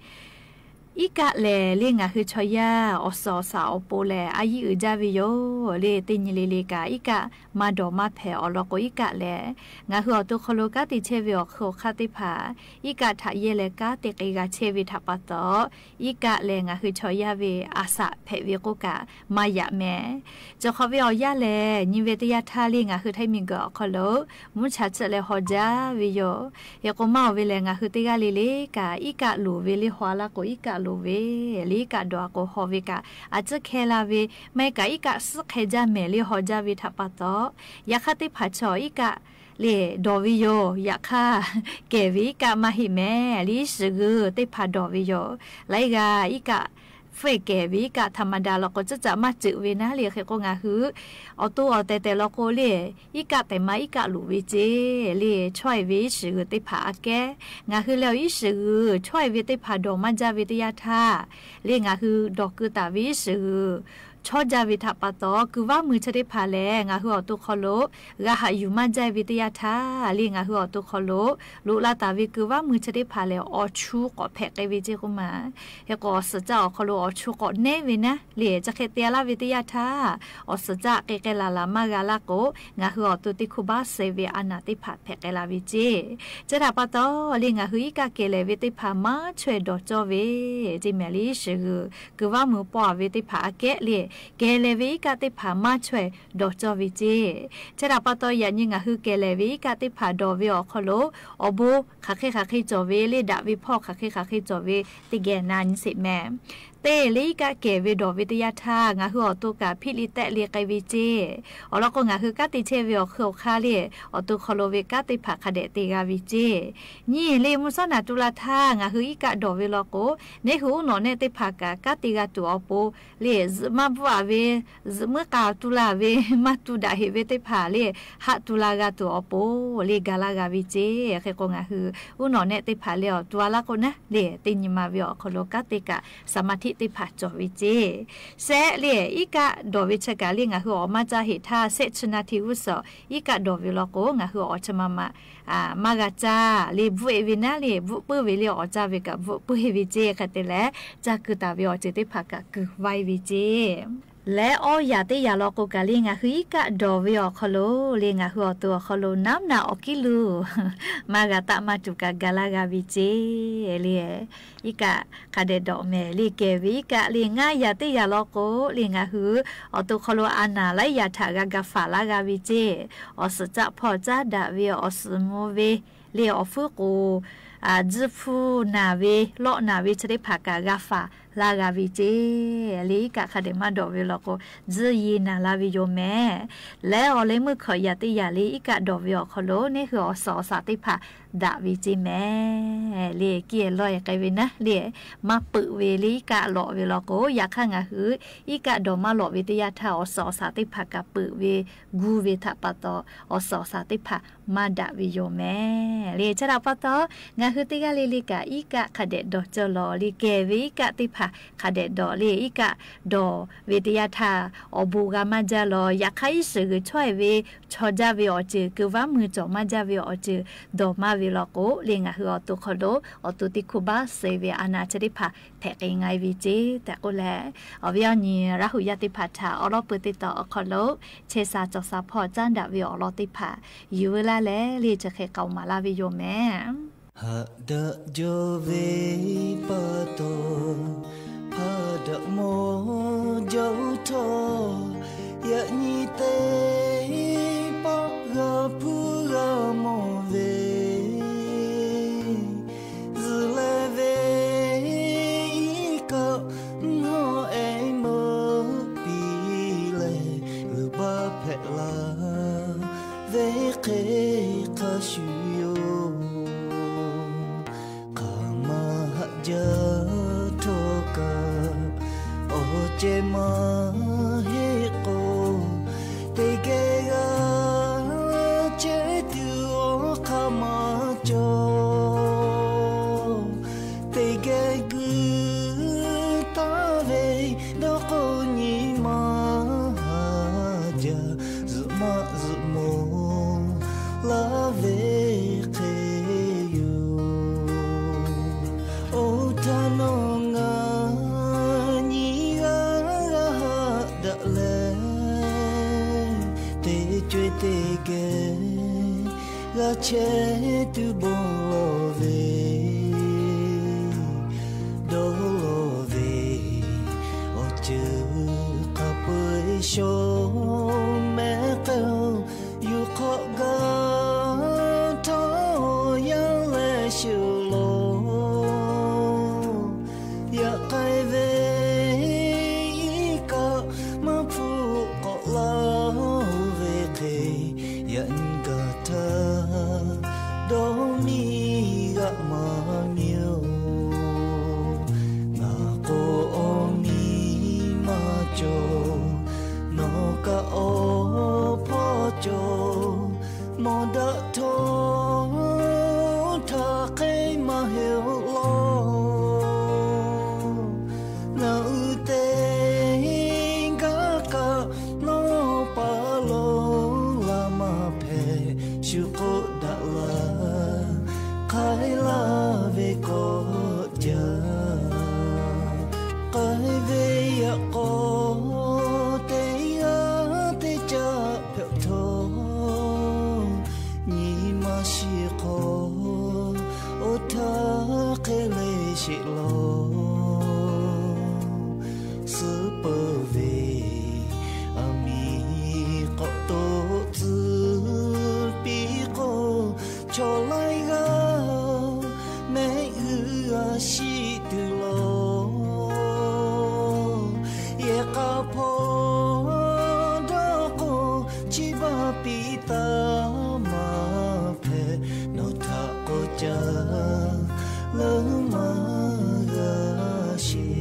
Iˉ kaˆ lehˬ le, ngaˬ hui chaw yaˇ awˬ suhˍ awˬ shaˍ awˬ pon lehˬ a yiˇ uiˍ jaˇ ve yoˬ le. Teˇ nyi le le kaꞈ iˉ kaˆ maˇ dawˬ maˇ hpehꞈ. Awˬ lawn k'o, iˉ kaˆ lehˬ ngaˬ hui awˬ to hk'aw lo kanˉ te chehˇ ve awˬ hk'eun awˬ hk'aˇ teˇ hpaˍ iˉ kaˆ htaꞈ yehˇ leh kanˉ te k'ai g'a chehˇ ve htaꞈ pa taw, iˉ kaˆ lehˬ ngaˬ hui chaw yaˇ ve a shaꞈ hpehꞈ ve k'oˆ kaꞈ maˇ yaꞈ mehˍ. Cawˬ hk'awꞈ ve awˬ yanˇ lehˬ, nyi ve teˇ yanˇ htaˇ le ngaˬ hui htaiˇ miˬguiˬ awˬ hk'aw lo mvuhˇ cha tsuhˆ leh haw jaˇ ve yoˬ. Hk'e k'o, maˇ oˬ ve lehˬ ngaˬ hui teˇ g'aˇ le le kaꞈ iˉ kaˆ loˍ ve le haw laˇ k'o, iˉ kaˆ loˍ ve le iˉ kaˆ dawˬ a k'o haw ve kaꞈ a tcuhˉ hkeh la ve, maˇ heˆ kaꞈ iˉ kaˆ suhˉ hk'e jaˇ mehˍ le haw jaˇ ve htaꞈ pa taw, yaꞈ hk'aˇ teˇ hpaˍ chaw iˉ kaˆ le dawˬ ve yoˬ. Yaꞈ hk'aˇ kehˬ ve iˉ kaˆ maˇ heˆ mehˍ le, iˉ shiˍ g'uiˬ teˇ hpaˍ dawˬ ve yoˬ. Laiˉ g'aˇ iˉ kaˆ hpfuhˇ kehˬ ve iˉ kaˆ htaꞈ ma daꞈ law k'o, tcuhˉ caꞈ maˇ ceuꞈ ve naˉ le. Hk'e k'o, ngaˬ hui awˬ to awˬ tehˬ tehˬ law k'o le, iˉ kaˆ tehꞈ ma iˉ kaˆ loˍ ve ceˇ le. Chaweh ve iˉ shiˍ g'uiˬ teˇ hpaˍ aꞈ kehˉ, ngaˬ hui lehˬ iˉ shiˍ g'uiˬ chaweh ve teˇ hpaˍ dawˬ maˇ jaˇ ve teˇ yanˇ htaˇ le, ngaˬ hui dawˬ keu taˍ ve iˉ shiˍ g'uiˬ chawˇ jaˇ ve htaꞈ pa taw, kuiˬ vaˇ mui chi teˇ hpaˍ lehˬ ngaˬ hui awˬ to hk'aw lo g'a haꞈ yuˬ maˇ jaˇ ve teˇ yanˇ htaˇ le, ngaˬ hui awˬ to hk'aw lo loꞈ la taˍ ve kuiˬ vaˇ mui chi teˇ hpaˍ lehˬ awˬ chu k'awꞈ hpehꞈ k'ai ve ceˇ k'oˆ ma. Hk'e k'o, awˬ suhˍ caˆ awˬ hk'aw lo awˬ chu k'awꞈ nehˉ ve naˉ le, chi hk'e te laˇ ve teˇ yanˇ htaˇ, awˬ suhˍ caˆ k'ai k'ai laˬ laˬ maˇ g'a laˇ k'o, ngaˬ hui awˬ to teˇ hkuˇ baˆ suh ve a naˍ teˇ hpaˍ hpehꞈ k'ai la ve ceˇ. Chi htaꞈ pa taw le, ngaˬ hui iˉ kaˆ kehˬ lehˬ ve teˇ hpaˍ maˇ chaweh dawˬ cawˇ ve ceˇ mehˍ le. Iˉ shiˍ g'uiˬ kuiˬ vaˇ mui pawˆ a ve teˇ hpaˍ aꞈ kehˉ le, kehˬ lehˬ ve iˉ kaˆ teˇ hpaˍ maˇ chaweh dawˬ cawˇ ve ceˇ. Chi htaꞈ pa taw, yaꞈ nyi ngaˬ hui kehˬ lehˬ ve iˉ kaˆ teˇ hpaˍ dawˬ ve awˬ hk'aw lo awˬ bon hk'aˬ hk'e hk'aˬ hk'e cawˬ ve le, daꞈ ve hpawˇ hk'aˬ hk'e hk'aˬ hk'e cawˬ ve teˇ geh na nyi sheˍ mehˍ. Teˇ le iˉ kaˆ kehˬ ve dawˬ ve teˇ yanˇ htaˇ, ngaˬ hui awˬ to kaꞈ hpiˇ le tehˆ le k'ai ve ceˇ. Awˬ lawn k'o, ngaˬ hui kanˉ te chehˇ ve awˬ hk'eun awˬ hk'aˇ le, awˬ to hk'aw lo ve kanˉ teˇ hpaˍ hk'a dehꞈ te g'a ve ceˇ. Nyi le mvuhˇ shawˉ naˍ tu la htaˇ ngaˬ hui iˉ kaˆ dawˬ ve law k'o, neˇ hui uˉ nawꞈ nehˆ teˇ hpaˍ kaꞈ kanˉ te g'a tuˬ awˬ pon le, zuhꞈ maˇ bvuhˆ a ve, zuhꞈ muiˉ k'a tu la ve, maˇ tu daꞈ heꞈ ve teˇ hpaˍ le, haˆ tu la g'a tuˬ awˬ pon le, ga laˇ g'a ve ceˇ. Hk'e k'o, ngaˬ hui uˉ nawꞈ nehˆ teˇ hpaˍ le awˬ tu a laˇ k'o naˉ le, teˇ nyi ma ve awˬ hk'aw lo kanˉ te kaꞈ saˍ maˍ htiˆ teˇ hpaˍ cawˬ ve ceˇ. Sehˆ le iˉ kaˆ dawˬ ve chi kaꞈ le, ngaˬ hui awˬ maˇ caˇ heꞈ htaˇ, sehˆ chi na hti g'uˇ suhˍ iˉ kaˆ dawˬ ve law k'o, ngaˬ hui awˬ chi ma ma maˇ g'a caˇ le, bvuhˆ e ve naˉ le, bvuhˆ puiˉ ve le, awˬ caˇ ve kaꞈ bvuhˆ puiˉ e ve ceˇ. Hk'e te leh, caˇ keu taˍ ve awˬ ceuˬ teˇ hpaˍ kaꞈ kuiˬ vaˇ e ve ceˇ. Leh awˇ yaꞈ teˇ yaꞈ law k'o kaꞈ le, ngaˬ hui iˉ kaˆ dawˬ ve awˬ hk'aw lo le, ngaˬ hui awˬ to awˬ hk'aw lo naˉ naꞈ awˬ kiˉ luˬ maˇ g'a taˆ maˇ tuˬ kaꞈ ga laˇ g'a ve ceˇ le. Iˉ kaˆ hk'a dehꞈ dawˬ mehˍ le, kehˬ ve iˉ kaˆ le, ngaˇ yaꞈ teˇ yaꞈ law k'o le, ngaˬ hui awˬ to hk'aw lo a naˍ laiˉ yaꞈ htaꞈ g'a ga faˍ laˇ g'a ve ceˇ. Awˬ suhˍ caˆ hpawˇ caˉ daꞈ ve awˬ suhˍ mvuh ve le, awˬ hpfuhˇ k'oˍ tzuhˇ hpfuhˇ naˬ ve, lawˆ naˬ ve chi teˇ hpaˍ kaꞈ g'a faˍ laˇ g'a ve ceˇ. Le iˉ kaˆ hk'a dehꞈ maˇ dawˬ ve law k'o, tzuhˇ ye naˬ la ve yoˬ mehˍ. Leh awˬ leh meuˇ hkawꞈ yaꞈ teˇ yaꞈ le iˉ kaˆ dawˬ ve awˬ hk'aw lo neˇ hui awˬ suhˍ awˬ shaˍ teˇ hpaˍ daꞈ ve ceˇ mehˍ. Le kiˇ e lawˇ e k'ai ve naˉ le, maˇ peuꞈ ve le iˉ kaˆ lawꞈ ve law k'o, yaꞈ hk'aˇ ngaˬ hui iˉ kaˆ dawˬ maˇ lawꞈ ve teˇ yanˇ htaˇ, awˬ suhˍ awˬ shaˍ teˇ hpaˍ kaꞈ peuꞈ ve gu ve htaꞈ pa taw, awˬ suhˍ awˬ shaˍ teˇ hpaˍ maˇ daꞈ ve yoˬ mehˍ. Le chi htaꞈ pa taw, ngaˬ hui teˇ g'aˇ le le kaꞈ iˉ kaˆ hk'a dehꞈ dawˬ cawˇ lawˬ le, kehˬ ve iˉ kaˆ teˇ hpaˍ hk'a dehꞈ dawˬ le, iˉ kaˆ dawˬ ve teˇ yanˇ htaˇ awˬ bon g'a maˇ jaˇ lawˬ. Yaꞈ hk'aˇ iˉ shiˍ g'uiˬ chaweh ve chaw jaˇ ve awˬ ceuˬ, kuiˬ vaˇ mui cawˬ maˇ jaˇ ve awˬ ceuˬ dawˬ maˇ ve law k'o le, ngaˬ hui awˬ to hk'aw lo awˬ to teˇ hkuˇ baˆ suh ve a naˍ chi teˇ hpaˍ hpehꞈ k'ai nga e ve ceˇ tehꞈ k'oˆ leh, awˬ viˉ awˬ nyi Laˇ huˍ yaˇ teˇ hpaˍ htaꞈ awˬ lawn pui teˇ taw awˬ hk'aw lo chehˇ sha cawˬ sha hpawˇ caˉ daꞈ ve awˬ lawn teˇ hpaˍ yuˬ veu laˇ leh le, chi hk'e k'aoˍ maˍ laˇ ve yoˬ mehˍ. Haꞈ daꞈ jaw ve pa taw, haꞈ daꞈ mawˬ jaw htawˇ, yaꞈ nyi teˇ pawˆ g'a hpuˇ g'a mawˬ ve, zuhˬ leh ve iˉ kaˆ mawˬ ehˉ mawˬ piˇ leh, g'uiˬ baˆ hpehꞈ la ve hk'e hk'a shuˍ yoˬ. Hk'aˬ ma haꞈ jaˇ htawˇ kaꞈ, awˬ ceh maˇ heˆ k'o, teˇ geh g'a ve hk'e yoˬ. Oˇ htaˇ nawˬ ngaˬ nyi g'aˇ g'aˇ haꞈ daꞈ leh, teˇ co-e teˇ geh g'a chehˇ tuˬ bon lawˬ ve, dawˇ lawˬ ve awˬ ceuˬ hk'a peu-eˬ shaw mehˆ k'ai-oˬ. Yuˬ hk'awꞈ gaˇ htawˇ yaˇ leh shuˍ law, yaꞈ k'ai ve iˉ kaˆ maˇ hpfuhˆ k'awꞈ laˇ ve hk'e, yaꞈ nyi gaˬ htaˇ dawˇ miˇ g'aꞈ maˇ miˇ-oˬ. Ngaˬ k'o awˬ miˇ maˇ cawˬ, nawˬ kaꞈ awˬ hpawˇ cawˬ. Mawˬ daꞈ htawˇ htaˇ hk'e maˇ heˆ law. Ngaˬ hui teˇ g'aˇ kaꞈ nawˬ pa lo laˇ maˇ hpehꞈ. Shu k'oˆ daꞈ laˇ, k'ai laˇ ve k'awꞈ jaˇ. K'ai ve yaꞈ k'aw teˇ g'aˇ teˇ caˆ hpehꞈ htawˇ, nyi ma shiˍ hk'aw oˇ htaˇ hk'e le sheˍ law. Suh peuˬ ve aˬ miˍ k'awꞈ toꞈ tcuh piˇ k'o, chaw laiˉ g'aˇ mehˆ g'uˇ g'a shiˆ tuˬ law. Yehˬ k'a hpawˇ dawˇ k'o, chi baˆ piˇ taˍ maˇ hpehꞈ. Nawˬ htaꞈ k'awꞈ caˇ leuˉ maˇ g'a sheˍ.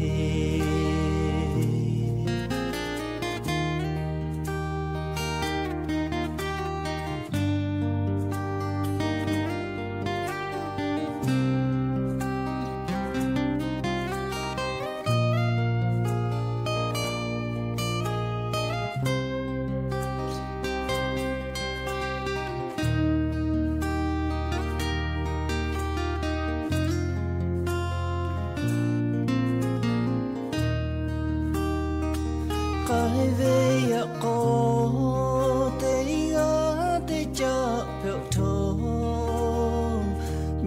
K'ai ve yaꞈ k'aw teˇ g'aˇ teˇ caˆ hpehꞈ htawˇ,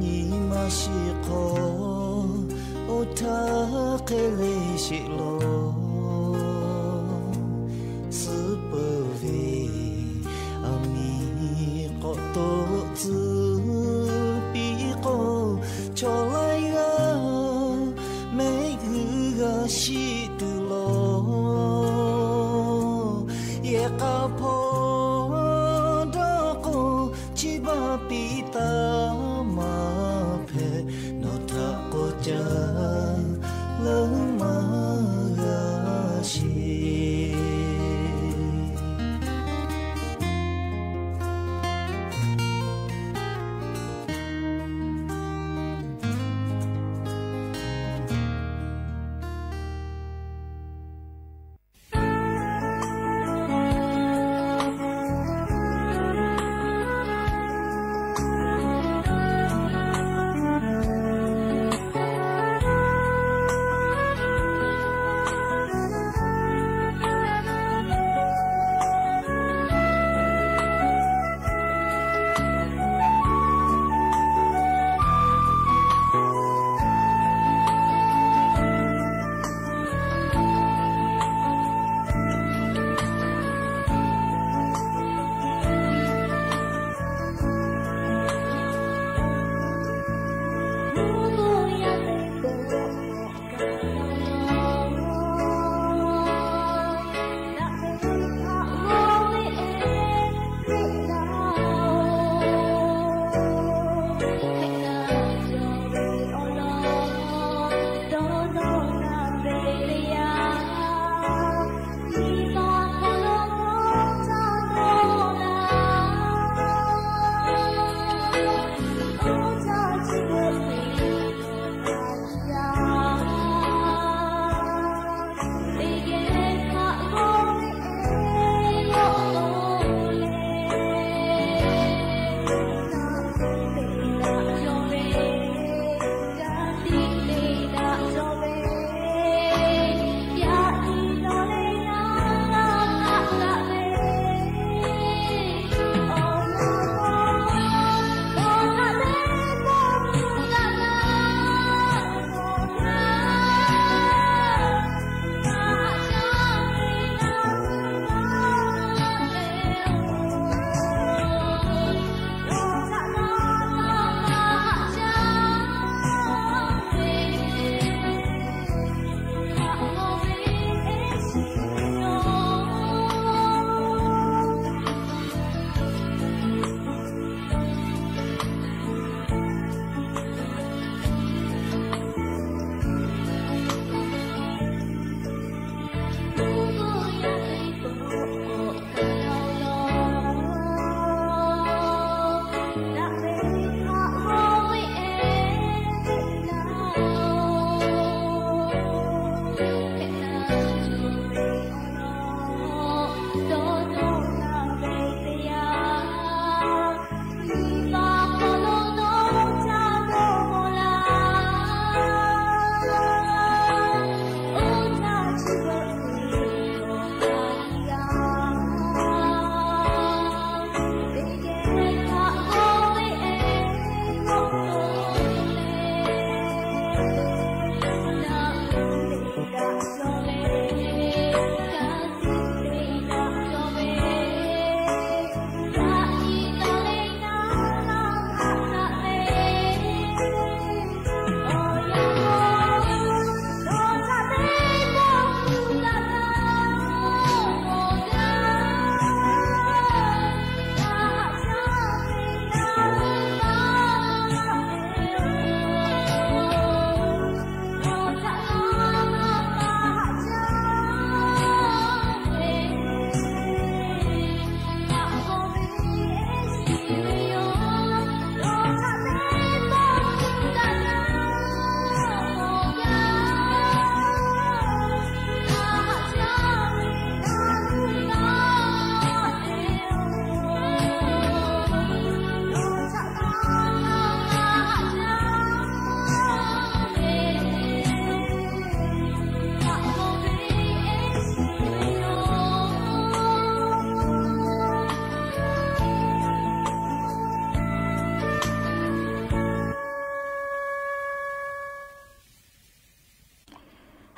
nyi ma shiˍ hk'aw oˇ htaˇ hk'e le sheˍ law. Suh peuˬ ve aˬ miˍ k'awꞈ toꞈ tcuh piˇ k'o, chaw laiˉ g'aˇ mehˆ g'uˇ g'a shiˆ tuˬ law. Yehˬ k'a hpawˇ dawˇ k'o, chi baˆ piˇ taˍ maˇ hpehꞈ. Nawˬ htaꞈ k'awꞈ caˇ leuˉ maˇ g'a sheˍ.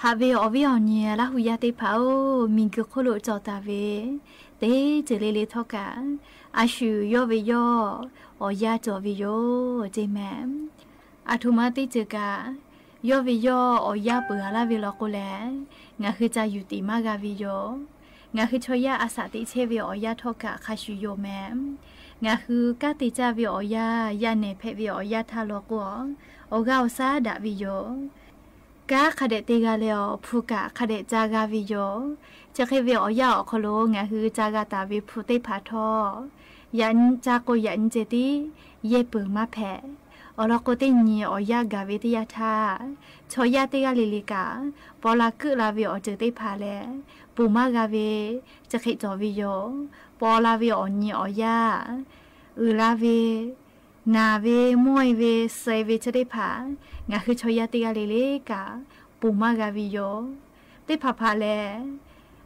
Haꞈ ve awˬ viˉ awˬ nyi Laˇ hu yaˇ teˇ hpaˍ-oˬ, miˬguiˬ hk'oˆ lo cawˬ taˍ ve teˇ ceuˬ le le htawˇ kaꞈ, a shu yawˇ ve yawˇ awˬ yanˇ cawˬ ve yoˬ ceˇ mehˍ. Aˬ htoꞈ ma teˇ ceuˬ kaꞈ, yawˇ ve yawˇ awˬ yanˇ peuˬ a laˇ ve law k'o lehˬ, ngaˬ hui ca yuˬ tiꞈ maˇ g'a ve yoˬ. Ngaˬ hui chaw yaˇ a shaꞈ teꞈ chehˇ ve awˬ yanˇ htawˇ kaꞈ hk'a shuˍ yoˬ mehˍ. Ngaˬ hui kanˉ te caˇ ve awˬ yanˇ, yaˇ nehˬ hpehꞈ ve awˬ yanˇ htaˇ law k'o, awˬ g'aˇ awˬ shaˉ daꞈ ve yoˬ. Kanˉ hk'a dehꞈ te g'a leh awˬ hpu kaꞈ hk'a dehꞈ ca g'a ve yoˬ. Chi hk'e ve awˬ yanˇ awˬ hk'aw lo ngaˬ hui ca g'a taˍ ve hpu teˇ hpaˍ htawˇ, yaꞈ nyi ca k'o yaꞈ nyi ceh tiˉ yehˇ peuˬ maˇ hpehꞈ. Awˬ lawn k'o, teˇ nyi awˬ yanˇ gaˬ ve teˇ yanˇ htaˇ, chaw yaˇ teˇ g'aˇ le le kaꞈ paw la keuˆ la ve awˬ ceuˬ teˇ hpaˍ lehˬ, ponˬ maˇ g'a ve chi hk'e cawˬ ve yoˬ. Paw la ve awˬ nyi awˬ yanˇ, uiˍ la ve, naˬ ve, mawˇ-e ve, suh-e ve chi teˇ hpaˍ, ngaˬ hui chaw yaˇ teˇ g'aˇ le le kaꞈ ponˬ maˇ g'a ve yoˬ. Teˇ hpaˍ hpaˍ lehˬ,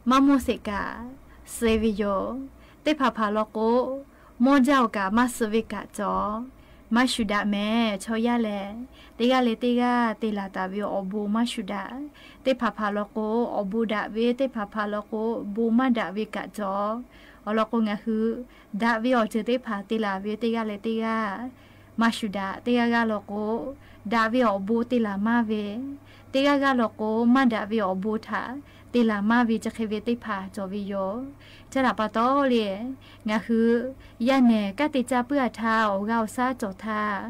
maˇ mawˇ sheˍ kaꞈ suh-e ve yoˬ. Teˇ hpaˍ hpaˍ law k'o, mawˇ jaˇ-oˬ kaꞈ maˇ suh ve kaꞈ cawˬ. Maˇ shuˍ daꞈ mehˍ. Chaw yaˇ lehˬ, teˇ g'aˇ leh teˇ g'aˇ te laˬ taˍ ve awˬ bon maˇ shuˍ daꞈ. Teˇ hpaˍ hpaˍ law k'o, awˬ bon daꞈ ve, teˇ hpaˍ hpaˍ law k'o, bon maˇ daꞈ ve kaꞈ cawˬ. Awˬ lawn k'o, ngaˬ hui daꞈ ve awˬ ceuˬ teˇ hpaˍ te laˬ ve teˇ g'aˇ leh teˇ g'aˇ maˇ shuˍ daꞈ. Teˇ g'aˇ g'aˇ law k'o, daꞈ ve awˬ bon te laˬ maˇ ve, teˇ g'aˇ g'aˇ law k'o, maˇ daꞈ ve awˬ bon htaꞈ te laˬ maˇ ve chi hk'e ve teˇ hpaˍ cawˬ ve yoˬ. Chi htaꞈ pa taw le, ngaˬ hui yaˇ nehˬ kanˉ te caˇ puiˉ a htaˇ, awˬ g'aˇ awˬ shaˉ cawˬ htaˇ,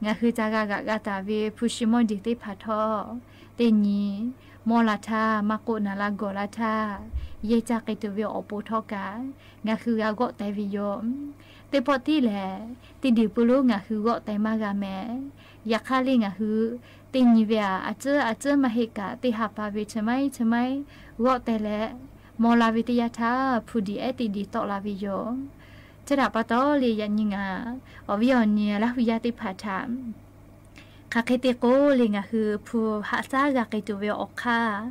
ngaˬ hui ca g'a g'aꞈ g'a taˍ ve hpu shi mawˇ jeˬ teˇ hpaˍ htawˇ, teˇ nyi mawˇ la htaˇ, maˇ k'oˆ naˬ la gawˬ la htaˇ, yehˇ caˇ k'ai tuˬ ve awˬ pon htawˇ kaꞈ, ngaˬ hui g'a g'awˆ teh ve yoˬ. Teˇ pawˆ tiˉ lehˬ, teˇ deˬ pu lonˉ ngaˬ hui g'awˆ teh maˇ g'a mehˍ. Yaꞈ hk'aˇ le ngaˬ hui teˇ nyi ve aꞈ, a cuˉ a cuˉ maˇ heˆ kaꞈ, teˇ ha pa ve chi maiˉ chi maiˉ g'awˆ teh leh, maw la ve teˇ yanˇ htaˇ hpu diˬ ehˉ teˇ diˬ tawˆ la ve yoˬ. Chi htaꞈ pa taw le, yaꞈ nyi ngaˬ awˬ viˉ awˬ nyi Laˇ hu yaˇ teˇ hpaˍ htaꞈ hk'aˬ hk'e te k'o le, ngaˬ hui hpu haꞈ shaˉ g'a k'ai tuˬ ve awˬ hk'aˇ,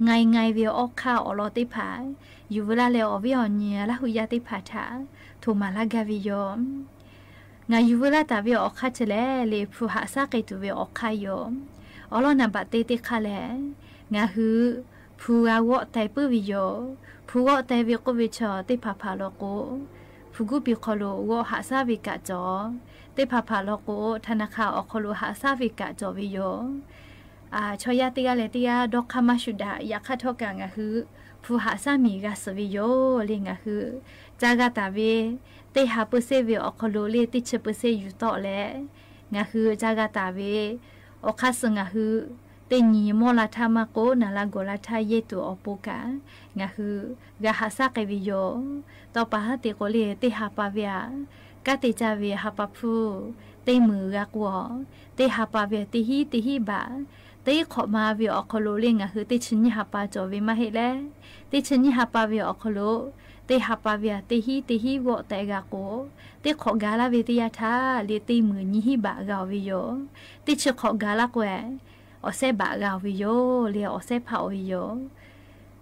ngai ngai ve awˬ hk'aˇ awˬ lawn teˇ hpaˍ yuˬ veu laˇ leh, awˬ viˉ awˬ nyi Laˇ hu yaˇ teˇ hpaˍ htaꞈ htoꞈ maˍ laˇ gaˇ ve yoˬ. Ngaˬ yuˬ veu laˇ taˍ ve awˬ hk'aˇ chi lehˬ le, hpu haꞈ shaˉ k'ai tuˬ ve awˬ hk'aˇ yoˬ. Awˬ lawn naˍ baꞈ te teˇ hk'aˇ lehˬ, ngaˬ hui hpu g'a g'awˆ teh puiˉ ve yoˬ. Hpu g'awˆ teh ve k'oˆ ve chaw teˇ hpaˍ hpaˍ law k'o, hpu guˇ piˬ hk'aw lo g'awˆ haꞈ shaˉ ve kaꞈ cawˬ. Teˇ hpaˍ hpaˍ law k'o, htaꞈ na hk'a awˬ hk'aw lo haꞈ shaˉ ve kaꞈ cawˬ ve yoˬ. Chaw yaˇ teˇ g'aˇ leh teˇ g'aˇ dawˇ hk'aˇ maˇ shuˍ daꞈ. Yaꞈ hk'aˇ htawˇ kaꞈ ngaˬ hui hpu haꞈ shaˉ miˬ g'a suhˍ ve yoˬ le. Ngaˬ hui ca g'a taˍ ve teˇ ha peu se ve awˬ hk'aw lo le teˇ chi peu se yuˬ tawˆ leh, ngaˬ hui ca g'a taˍ ve awˬ hk'aˇ suh ngaˬ hui teˇ nyi mawˇ la htaˇ maˇ k'oˆ naˬ la gawˬ la htaˇ yehˇ tuˬ awˬ pon kaꞈ, ngaˬ hui g'a haꞈ shaˉ k'ai ve yoˬ. Tawˇ pa haˉ te k'o le, teˇ ha pa ve aꞈ, kanˉ te caˇ ve ha pa hpu teˇ meunˍ g'a k'o, teˇ ha pa ve aꞈ teˇ hinˉ teˇ hinˉ baꞈ, teˇ hk'awꞈ ma ve awˬ hk'aw lo le ngaˬ hui teˇ chi nyiˇ ha pa cawˬ ve maˇ heˆ leh, teˇ chi nyiˇ ha pa ve awˬ hk'aw lo teˇ ha pa ve aꞈ teˇ hinˉ teˇ hinˉ g'awˆ teh g'a k'o, teˇ hk'awꞈ ga laˇ ve teˇ yanˇ htaˇ le teˇ meunˍ nyiˇ hinˉ baꞈ g'a-oˬ ve yoˬ. Teˇ chi hk'awꞈ ga laˇ k'o, awˬ shehˉ baꞈ g'a-oˬ ve yoˬ le, awˬ shehˉ hpaˆ-oˬ ve yoˬ.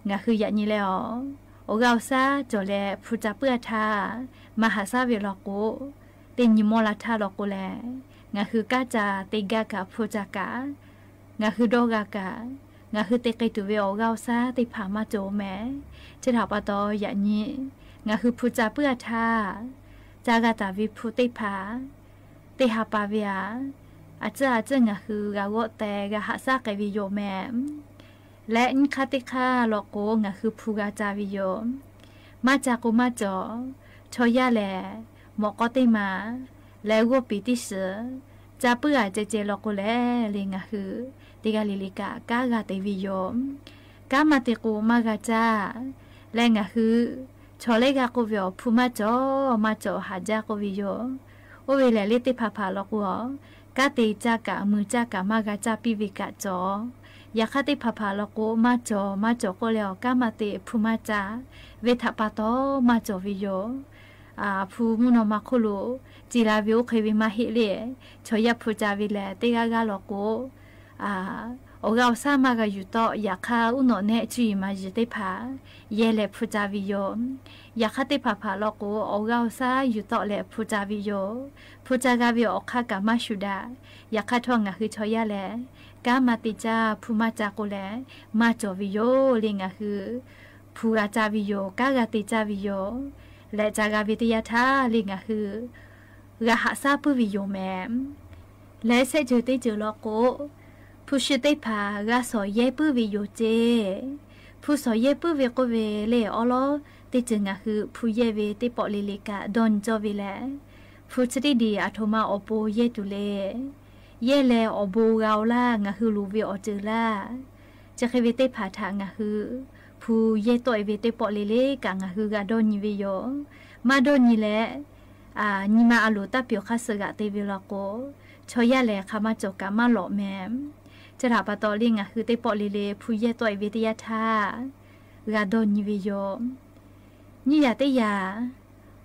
Ngaˬ hui yaꞈ nyi leh awˬ, awˬ g'aˇ awˬ shaˉ cawˬ leh hpu ca puiˉ a htaˇ, maˇ haꞈ shaˉ ve law k'o, teˇ nyi mawˇ la htaˇ law k'o leh, ngaˬ hui kanˉ ca te gaˇ kaꞈ hpu ca kaꞈ, ngaˬ hui dawˇ g'a kaꞈ, ngaˬ hui te k'ai tuˬ ve awˬ g'aˇ awˬ shaˉ teˇ hpaˍ maˇ cawˬ-oˬ mehˍ. Chi htaꞈ pa taw yaꞈ nyi ngaˬ hui hpu ca puiˉ a htaˇ, ca g'a taˍ ve hpu teˇ hpaˍ teˇ ha pa ve aꞈ, a ciˉ a ciˉ ngaˬ hui g'a g'awˆ teh g'a haꞈ shaˉ k'ai ve yoˬ mehˍ. Leh nyiˇ hk'aˇ teˇ hk'aˇ law k'o ngaˬ hui hpu g'a ca ve yoˬ. Maˇ ca k'o maˇ cawˬ. Chaw yaˇ lehˬ, mawꞈ k'aw teˇ ma leh g'awˇ piˍ teˇ shiˍ ca puiˉ a ceh ceh law k'o leh le, ngaˬ hui teˇ g'aˇ le le kaꞈ kanˉ g'a te ve yoˬ. Kanˉ maˇ te k'o maˇ g'a caˇ. Leh ngaˬ hui chaw lehˬ g'a k'oˆ ve awˬ hpu maˇ cawˬ maˇ cawˬ haꞈ jaˇ k'oˆ ve yoˬ. Oˇ ve lehˬ le teˇ hpaˍ hpaˍ law k'o, kanˉ te caˇ kaꞈ mui caˇ kaꞈ maˇ g'a caˇ piˇ ve kaꞈ cawˬ. Yaꞈ hk'aˇ teˇ hpaˍ hpaˍ law k'o, maˇ cawˬ maˇ cawˬ k'oˆ leh awˬ kanˉ maˇ te hpu maˇ caˇ ve htaꞈ pa taw maˇ cawˬ ve yoˬ. Hpu mvuhˇ naw ma hk'oˆ lo ce la ve oˇ hk'e ve maˇ heˆ le. Chaw yaˇ hpu ca ve lehˬ teˇ g'aˇ g'aˇ law k'o, awˬ g'aˇ awˬ shaˉ maˇ g'a yuˬ tawˆ. Yaꞈ hk'aˇ uˉ nawꞈ nehˆ cuˇ yiˍ maˍ yiˍ teˇ hpaˍ yehˇ leh hpu ca ve yoˬ. Yaꞈ hk'aˇ teˇ hpaˍ hpaˍ law k'o, awˬ g'aˇ awˬ shaˉ yuˬ tawˆ leh hpu ca ve yoˬ. Hpu ca g'a ve awˬ hk'aˇ kaꞈ maˇ shuˍ daꞈ. Yaꞈ hk'aˇ htawˇ ngaˬ hui chaw yaˇ lehˬ, Kanˉ maˇ te caˇ, hpu maˇ ca k'o lehˬ, maˇ cawˬ ve yoˬ le ngaˬ hui. Hpu g'a caˇ ve yoˬ, kanˉ g'a te caˇ ve yoˬ. Lehˬ ca g'a ve teˇ yanˇ htaˇ le ngaˬ hui g'a haꞈ shaˉ puiˉ ve yoˬ mehˍ. Lehˬ shehˆ ceuˬ teˇ ceuˬ law k'o, hpu shi teˇ hpaˍ g'a shawˍ yehˇ puiˉ ve yoˬ ceˇ. Hpu shawˍ yehˇ puiˉ ve k'oˆ ve le awˉ lawˉ teˇ ceuˬ ngaˬ hui hpu yehˇ ve teˇ pawˆ le le kaꞈ dawˇ nyi cawˇ ve lehˬ, hpu chi teˇ diˬ aˬ htoꞈ ma awˬ pon yehˇ tuˬ le. Yehˇ leh awˬ bon g'a oˬ laˇ, ngaˬ hui loˍ ve awˬ ceuˬ laˇ. Chi hk'e ve teˇ hpaˍ htaꞈ ngaˬ hui hpu yehˇ tawˆ e ve teˇ pawˆ le le kaꞈ ngaˬ hui g'a dawˇ nyi ve yoˬ. Maˇ dawˇ nyi leh, nyi ma a loˍ taˇ pyeˬ hk'aˇ suh g'aꞈ te ve law k'o, chaw yaˇ lehˬ hk'aˬ ma cawˬ kaꞈ maˇ lawꞈ mehˍ. Chi htaꞈ pa taw le ngaˬ hui teˇ pawˆ le le hpu yehˇ tawˆ e ve teˇ yanˇ htaˇ g'a dawˇ nyi ve yoˬ. Nyiˇ yaꞈ teˇ yaꞈ,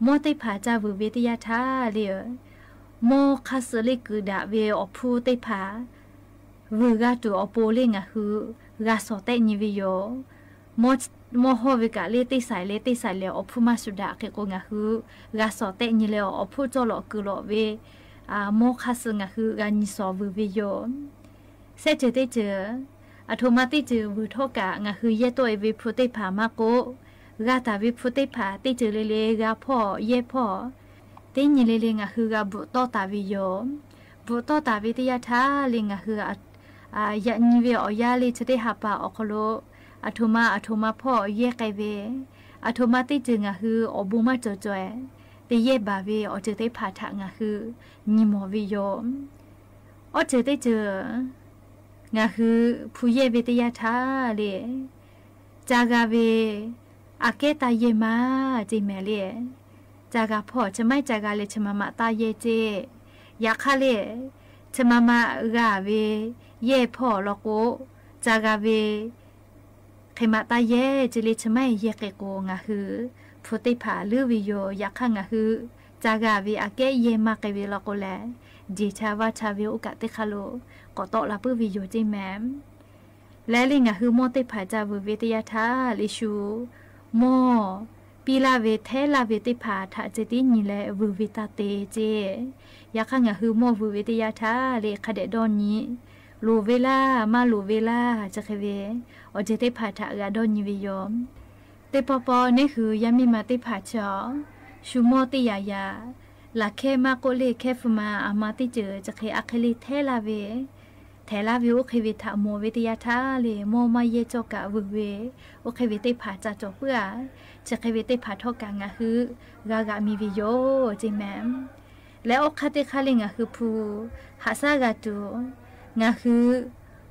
mawˇ teˇ hpaˍ ca vuiˬ ve teˇ yanˇ htaˇ le, mawˇ hk'aˇ suh le kuiˬ daꞈ ve awˬ hpfuhˇ teˇ hpaˍ vuiˬ g'a tuˬ awˬ pon le ngaˬ hui g'a shawˍ tehˆ nyi ve yoˬ. Mawˇ hawˇ ve kaꞈ le teˇ saiˍ le teˇ saiˍ lehˬ awˬ hpfuhˇ maˇ shuˍ daꞈ hk'e k'o ngaˬ hui g'a shawˍ tehˆ nyi leh awˬ hpfuhˇ cawˇ lawꞈ kuiˬ lawꞈ ve mawˇ hk'aˇ suh ngaˬ hui g'a nyi shawˍ vuiˬ ve yoˬ. Shehˆ ceuˬ teˇ ceuˬ, aˬ htoꞈ ma teˇ ceuˬ vuiˬ htawˇ kaꞈ ngaˬ hui yehˇ tawˆ e ve hpu teˇ hpaˍ maˇ k'oˆ, g'a taˍ ve hpu teˇ hpaˍ teˇ ceuˬ le le g'a hpawˇ yehˇ hpawˇ, teˇ nyi le le ngaˬ hui g'a bvuhꞈ tawˆ taˍ ve yoˬ. Bvuhꞈ tawˆ taˍ ve teˇ yanˇ htaˇ le ngaˬ hui yaꞈ nyi ve awˬ yanˇ le chi teˇ ha pa awˬ hk'aw lo aˬ htoꞈ ma aˬ htoꞈ ma hpawˇ yehˇ k'ai ve, aˬ htoꞈ ma teˇ ceuˬ ngaˬ hui awˬ bon maˇ cawˬ cawˬ-e te yehˇ baˬ ve awˬ ceuˬ teˇ hpaˍ htaꞈ ngaˬ hui nyi mawˬ ve yoˬ. Awˬ ceuˬ teˇ ceuˬ ngaˬ hui hpu yehˇ ve teˇ yanˇ htaˇ le, ca g'a ve aꞈ kehˉ taˇ yehˇ maˇ ceˇ mehˍ le. Ca g'a hpawˇ chi maˇ ca g'a leh chi ma ma taˇ yehˇ ceˇ. Yaꞈ hk'aˇ le, chi ma ma g'a ve yehˇ hpawˇ law k'o, ca g'a ve hk'e ma taˇ yehˇ ceˇ le chi maˇ yehˇ k'e k'o ngaˬ hui hpu teˇ hpaˍ leuˉ ve yoˬ. Yaꞈ hk'aˇ ngaˬ hui ca g'a ve aꞈ kehˉ yehˇ maˇ k'ai ve law k'o lehˬ, jeˬ cha vaˇ cha ve oˇ kaꞈ teˇ hk'aˇ lo k'awꞈ tawˆ la puiˉ ve yoˬ ceˇ mehˍ. Leh le ngaˬ hui mawˇ teˇ hpaˍ ca vuiˬ ve teˇ yanˇ htaˇ le shu mawˇ piˇ laˇ ve hteˇ laˇ ve teˇ hpaˍ htaꞈ ceh tiˉ nyi leh vuiˬ ve taˇ te ceˇ. Yaꞈ hk'aˇ ngaˬ hui mawˇ vuiˬ ve teˇ yanˇ htaˇ le hk'a dehꞈ dawˇ nyi, loˍ ve laˇ maˇ loˍ ve laˇ chi hk'e ve awˬ ceuˬ teˇ hpaˍ htaꞈ g'a dawˇ nyi ve yoˬ. Teˇ pawˆ pawˆ neˇ hui yaˇ miˇ ma teˇ hpaˍ chaw shu mawˇ teˇ yaꞈ yaꞈ laˬ hkehˇ maˇ k'oˆ le hkehˇ hpu ma aˬ ma teˇ ceuˬ chi hk'e aˬ hk'e le hteˇ laˇ ve hteꞈ laˇ ve oˇ hk'e ve htaꞈ mawˬ ve teˇ yanˇ htaˇ le mawˇ maˇ yehˇ cawˇ kaꞈ vuiˬ ve oˇ hk'e ve teˇ hpaˍ ca cawˬ puiˉ a. Chi hk'e ve teˇ hpaˍ htawˇ kaꞈ ngaˬ hui g'a g'aꞈ mi ve yoˬ ceˇ mehˍ. Leh oˇ hk'aˇ teˇ hk'aˇ le ngaˬ hui hpu haꞈ shaˉ g'a tuˬ, ngaˬ hui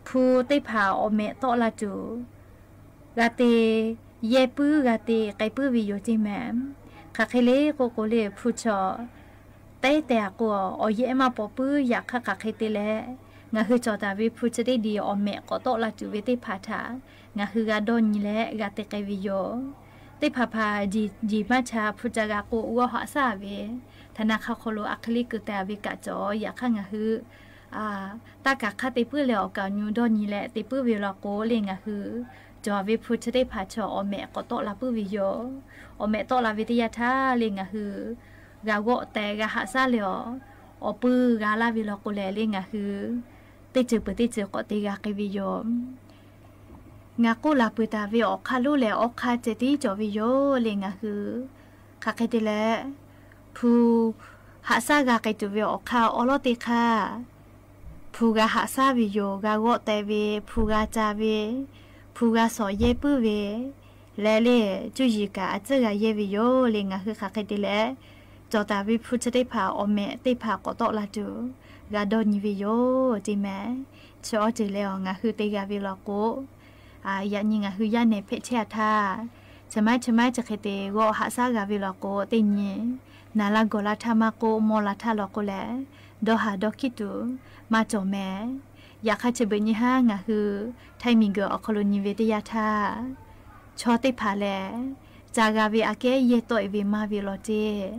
hpu teˇ hpaˍ awˬ mehꞈ tawˆ la tuˬ g'a te yehˇ puiˉ g'a te k'ai puiˉ ve yoˬ ceˇ mehˍ. Hk'aˬ hk'e le k'oˆ k'o le hpu chaw teˇ tehˬ a k'o awˬ yehˇ maˇ paw puiˉ. Yaꞈ hk'aˇ hk'aˬ hk'e te leh ngaˬ hui cawˬ taˍ ve hpu chi teˇ diˬ awˬ mehꞈ k'awꞈ tawˆ la tuˬ ve teˇ hpaˍ htaꞈ ngaˬ hui g'a dawˇ nyi leh g'a te k'ai ve yoˬ. Teˇ hpaˍ hpaˍ jeˬ maˇ cha hpu ca g'a k'o g'awˇ haꞈ shaˉ ve htaꞈ na hk'a hk'aw lo aˬ hk'e le keu te ve kaꞈ cawˬ. Yaꞈ hk'aˇ ngaˬ hui taˇ kaˬ hk'aˇ te puiˉ leh awˬ kaˍ awˬ nyu dawˇ nyi leh te puiˉ ve law k'o le ngaˬ hui cawˬ ve hpu chi teˇ hpaˍ chaw awˬ mehꞈ k'awꞈ tawˆ la puiˉ ve yoˬ. Awˬ mehꞈ tawˆ la ve teˇ yanˇ htaˇ le ngaˬ hui g'a g'awˆ tehꞈ g'a haꞈ shaˉ leh awˬ, awˬ puiˉ g'a laˇ ve law k'o lehˬ le ngaˬ hui teˇ ceuˬ peuˬ teˇ ceuˬ k'awꞈ te g'a k'ai ve yoˬ. Ngaˬ k'oˆ laˬ peuˬ taˍ ve awˬ hk'aˇ lonˉ lehˬ awˬ hk'aˇ ceh tiˉ cawˬ ve yoˬ le ngaˬ hui. Hk'aˬ hk'e te leh, hpu haꞈ shaˉ g'a k'ai tuˬ ve awˬ hk'aˇ awˉ lawˉ teˇ hk'aˇ, hpu g'a haꞈ shaˉ ve yoˬ. G'a g'awˆ teh ve, hpu g'a ca ve, hpu g'a shawˍ yehˇ puiˉ ve, leh le, cuˇ yiˍ kaꞈ a tcuhˉ g'a yehˇ ve yoˬ le ngaˬ hui. Hk'aˬ hk'e te leh, cawˬ taˍ ve hpu chi teˇ hpaˍ awˬ mehꞈ teˇ hpaˍ k'awꞈ tawˆ la tuˬ g'a dawˇ nyi ve yoˬ ceˇ mehˍ. Chi awˬ ceuˬ leh awˬ ngaˬ hui te g'a ve law k'o, yaꞈ nyi ngaˬ hui yaˇ nehˬ hpehꞈ chehˇ a htaˇ, chi maiˉ chi maiˉ chi hk'e te g'awˆ haꞈ shaˉ g'a ve law k'o teˇ nyi naˍ laˇ gawˬ laˇ htaˇ maˇ k'oˆ, mawˇ la htaˇ law k'o lehˬ, dawˇ haˍ dawˇ hkiˉ tuˬ maˇ cawˬ mehˍ. Yaꞈ hk'aˇ chi beuꞈ nyi haˉ ngaˬ hui htaiˇ miˬguiˬ awˬ hk'aw lo nyi ve teˇ yanˇ htaˇ, chaw teˇ hpaˍ lehˬ, ca g'a ve aꞈ kehˉ yehˇ tawˆ e ve maˇ ve law ceˇ.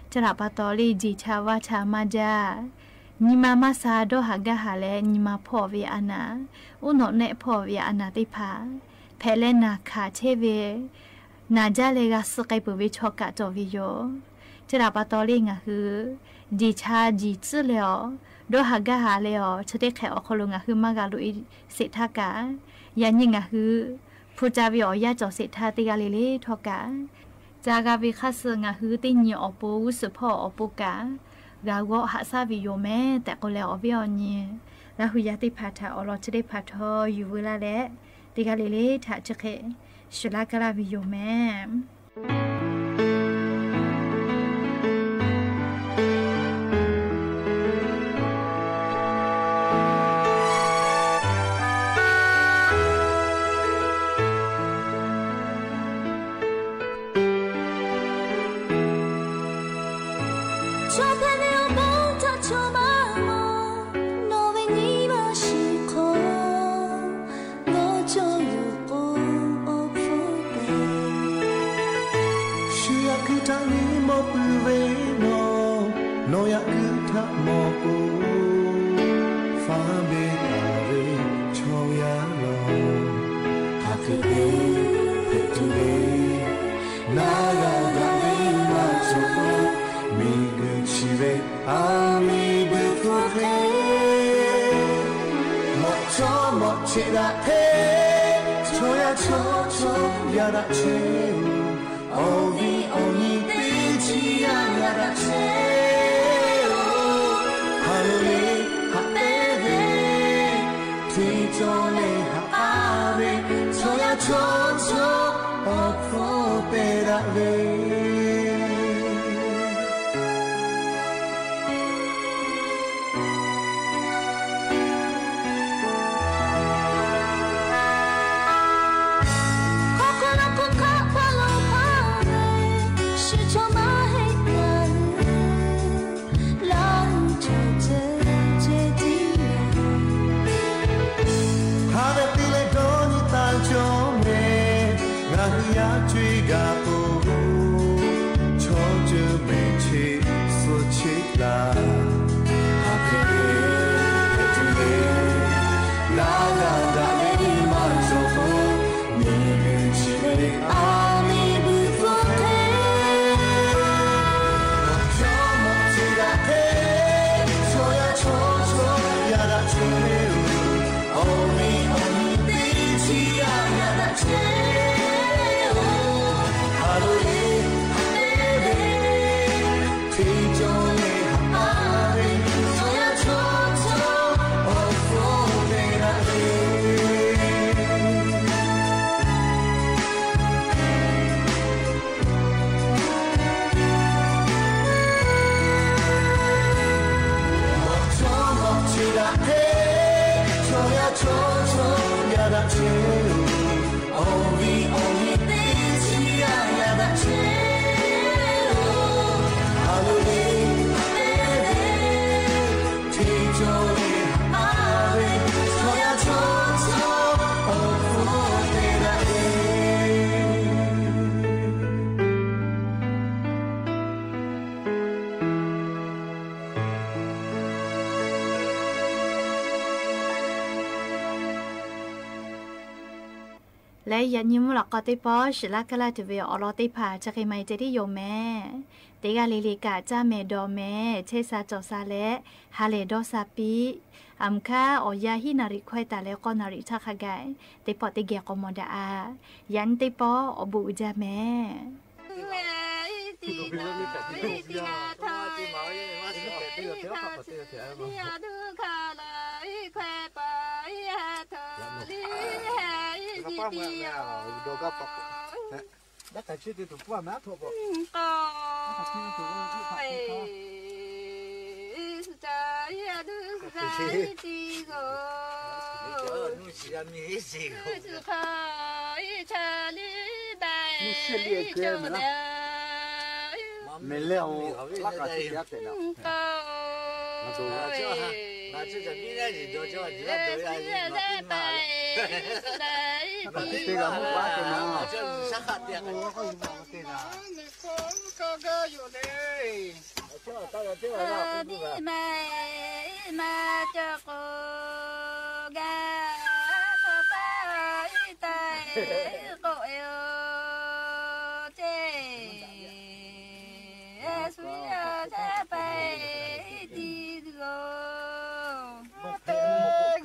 Chi htaꞈ pa taw le jeˬ cha vaˇ cha maˇ jaˇ. Nyi ma maˇ sha dawˇ haˍ gaˇ haˍ leh nyi ma hpawˇ ve a naˍ, uˉ nawꞈ nehˆ hpawˇ ve a naˍ teˇ hpaˍ hpehꞈ leh naˬ hkanˍ chehˇ ve, naˬ jaˇ leh g'a suh k'ai peuˬ ve chaw kaꞈ cawˬ ve yoˬ. Chi htaꞈ pa taw le ngaˬ hui jeˬ cha jeˬ tcuhˉ leh awˬ, Dawˇ haˍ gaˇ haˍ leh awˬ chi teˇ hk'ehꞈ awˬ hk'aw lo ngaˬ hui maˇ g'a loꞈ e sheˍ htaˇ kaꞈ, yaꞈ nyi ngaˬ hui hpu ca ve awˬ yanˇ cawˬ sheˍ htaˇ teˇ g'aˇ le le htawˇ kaꞈ, ca g'a ve hk'aˇ suh ngaˬ hui teˇ nyi awˬ pon g'uˇ suhˍ hpawˇ awˬ pon kaꞈ g'a g'awˆ haꞈ shaˉ ve yoˬ mehˍ tehꞈ k'oˆ leh, awˬ viˉ awˬ nyi Laˇ hu yaˇ teˇ hpaˍ htaꞈ awˬ lawn chi teˇ hpaˍ htawˇ yuˬ veu laˇ leh, teˇ g'aˇ le le htaꞈ chi hk'e shiˍ laˇ kaˇ laˇ ve yoˬ mehˍ. Chaw hpehꞈ ve awˬ bon htaꞈ chaw maˇ mawˬ, nawˬ ve nyi ma shiˍ hk'aw g'awˇ cawˇ yoˬ k'o, awˬ hpfuhˇ te. Shu yaꞈ kuiˬ htaꞈ nyi mawˬ peuˬ ve nawˬ, nawˬ yaꞈ kuiˬ htaꞈ mawˬ k'o, faˉ ve taˍ ve chaw yaˇ lawˬ. Hk'aˬ hk'e te hpehꞈ tuˬ ve, naˉ g'a daꞈ ve maˇ cawˬ k'o, miˬguiˬ chi ve a miˬ buiˬ hk'oˆ hk'e, mawꞈ chaw mawꞈ cheꞈ daꞈ hk'e, chaw yaˇ chaw chaw yaˇ daꞈ chehˇ-oˬ. Awˬ viˉ awˬ nyi teˇ chiˉ yaˇ yaˇ daꞈ chehˇ-oˬ. Haˍ loꞈ le haꞈ pehnˇ ve, hteˇ cawˇ leh haꞈ k'aˇ ve, chaw yaˇ chaw chaw awˬ hpfuhˇ pehˇ daꞈ ve. Hk'aw hk'aw lo hk'aw hk'aw lo hpaˇ ve, shiˍ chaw maˇ heˆ kaꞈ, Laˇ hu chaw ceh ceh tiˉ. Hk'a dehꞈ te leh dawˇ nyi taˍ cawˬ mehˍ, ngaˬ hui yaˇ co-e gaˬ k'o, chaw ceuˬ mehˍ cheˇ suh cheˇ laˇ. Hk'aˬ hk'e te hpehꞈ tuˬ ve, naˉ g'a daꞈ ve maˇ cawˬ k'o, miˬguiˬ chi ve a miˬ buiˬ hk'oˆ hk'e, chaw mawꞈ cheꞈ daꞈ hk'e, chaw yaˇ chaw chaw yaˇ daꞈ chehˇ-oˬ. Awˬ viˉ awˬ nyi teˇ chiˉ yaˇ yaˇ daꞈ chehˇ-oˬ. Haˍ loꞈ le haꞈ pehnˇ ve, hteˇ cawˇ leh haꞈ k'aˇ ve, chaw yaˇ chaw chaw awˬ hpfuhˇ pehˇ daꞈ ve. Mawꞈ chaw mawꞈ cheꞈ daꞈ hk'e, chaw yaˇ chaw chaw yaˇ daꞈ chehˇ-oˬ. Awˬ viˉ awˬ nyi teˇ chiˉ yaˇ yaˇ daꞈ chehˇ-oˬ. Haˍ loꞈ le haꞈ pehnˇ ve, hteˇ cawˇ leh haꞈ k'aˇ ve, chaw yaˇ chaw chaw awˬ hpfuhˇ pehˇ daꞈ ve. Leh yaꞈ nyi mvuhˇ lawꞈ k'aw teˇ pawˆ shiˍ laˇ kaˇ laˇ tuˬ ve awˬ lawn teˇ hpaˍ chi hk'e maˇ heˆ ceh tiˉ yoˬ mehˍ. Teˇ g'aˇ le le kaꞈ caˇ mehˍ dawˬ mehˍ, chehˇ sha cawˬ sha leh ha lehˬ dawˇ sha piˇ. Aˬ mvuhˇ hk'aˇ awˬ yanˇ hiˉ naˍ riˍ hkawehˇ taˍ leh k'awˇ naˍ riˍ htaˇ hk'a gaˬ teˇ pawˆ teˇ geh k'awꞈ mawˬ daꞈ-a. Yaꞈ nyi teˇ pawˆ awˬ bon uiˍ jaˇ mehˍ.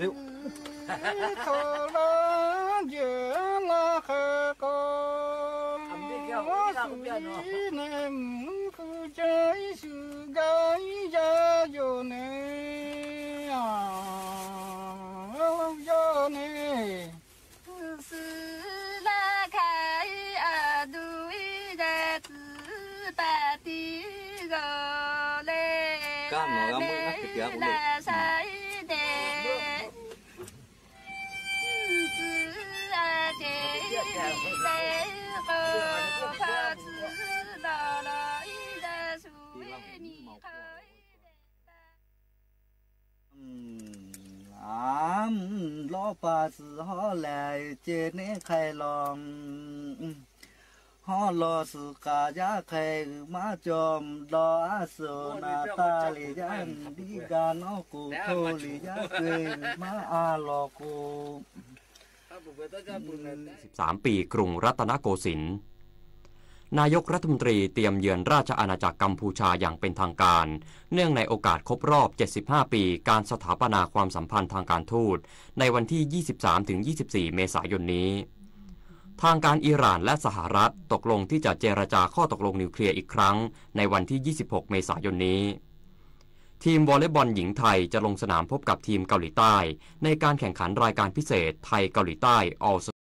Hto laˇ jehˬ laˇ hk'e k'o, suˬ iˉ neˬ mvuhˇ hpu caˇ iˉ shu gaˇ iˉ yaˇ yoˬ neˬ, a, yaˇ neˬ. Suˬ laˇ hk'aˇ iˉ a duˬ iˉ yaˇ tcuhˉ paˍ tiˉ g'aw leh, kaˇ mawˬ g'a meuˆ laˇ sha iˉ neˬ. Aˬ, lawˇ pa suhˍ hawˉ lehˬ ce neˉ hk'ai law. Hawˉ law suhˍ k'aˍ yaˇ hk'e uiˍ maˇ cawˬ, dawˇ a suhˍ naˍ taˇ liꞈ yaˇ, diˇ ga nawˉ k'oˍ hto liꞈ yaˇ ce uiˍ maˇ a lawˬ k'o. สามปีกรุงรัตนโกสินทร์ นายกรัฐมนตรีเตรียมเยือนราชอาณาจักรกัมพูชาอย่างเป็นทางการ เนื่องในโอกาสครบรอบ เจ็ดสิบห้า ปีการสถาปนาความสัมพันธ์ทางการทูต ในวันที่ ยี่สิบสามถึงยี่สิบสี่ เมษายนนี้ ทางการอิหร่านและสหรัฐตกลงที่จะเจรจาข้อตกลงนิวเคลียร์อีกครั้งในวันที่ ยี่สิบหก เมษายนนี้ ทีมวอลเลย์บอลหญิงไทยจะลงสนามพบกับทีมเกาหลีใต้ ในการแข่งขันรายการพิเศษไทยเกาหลีใต้ All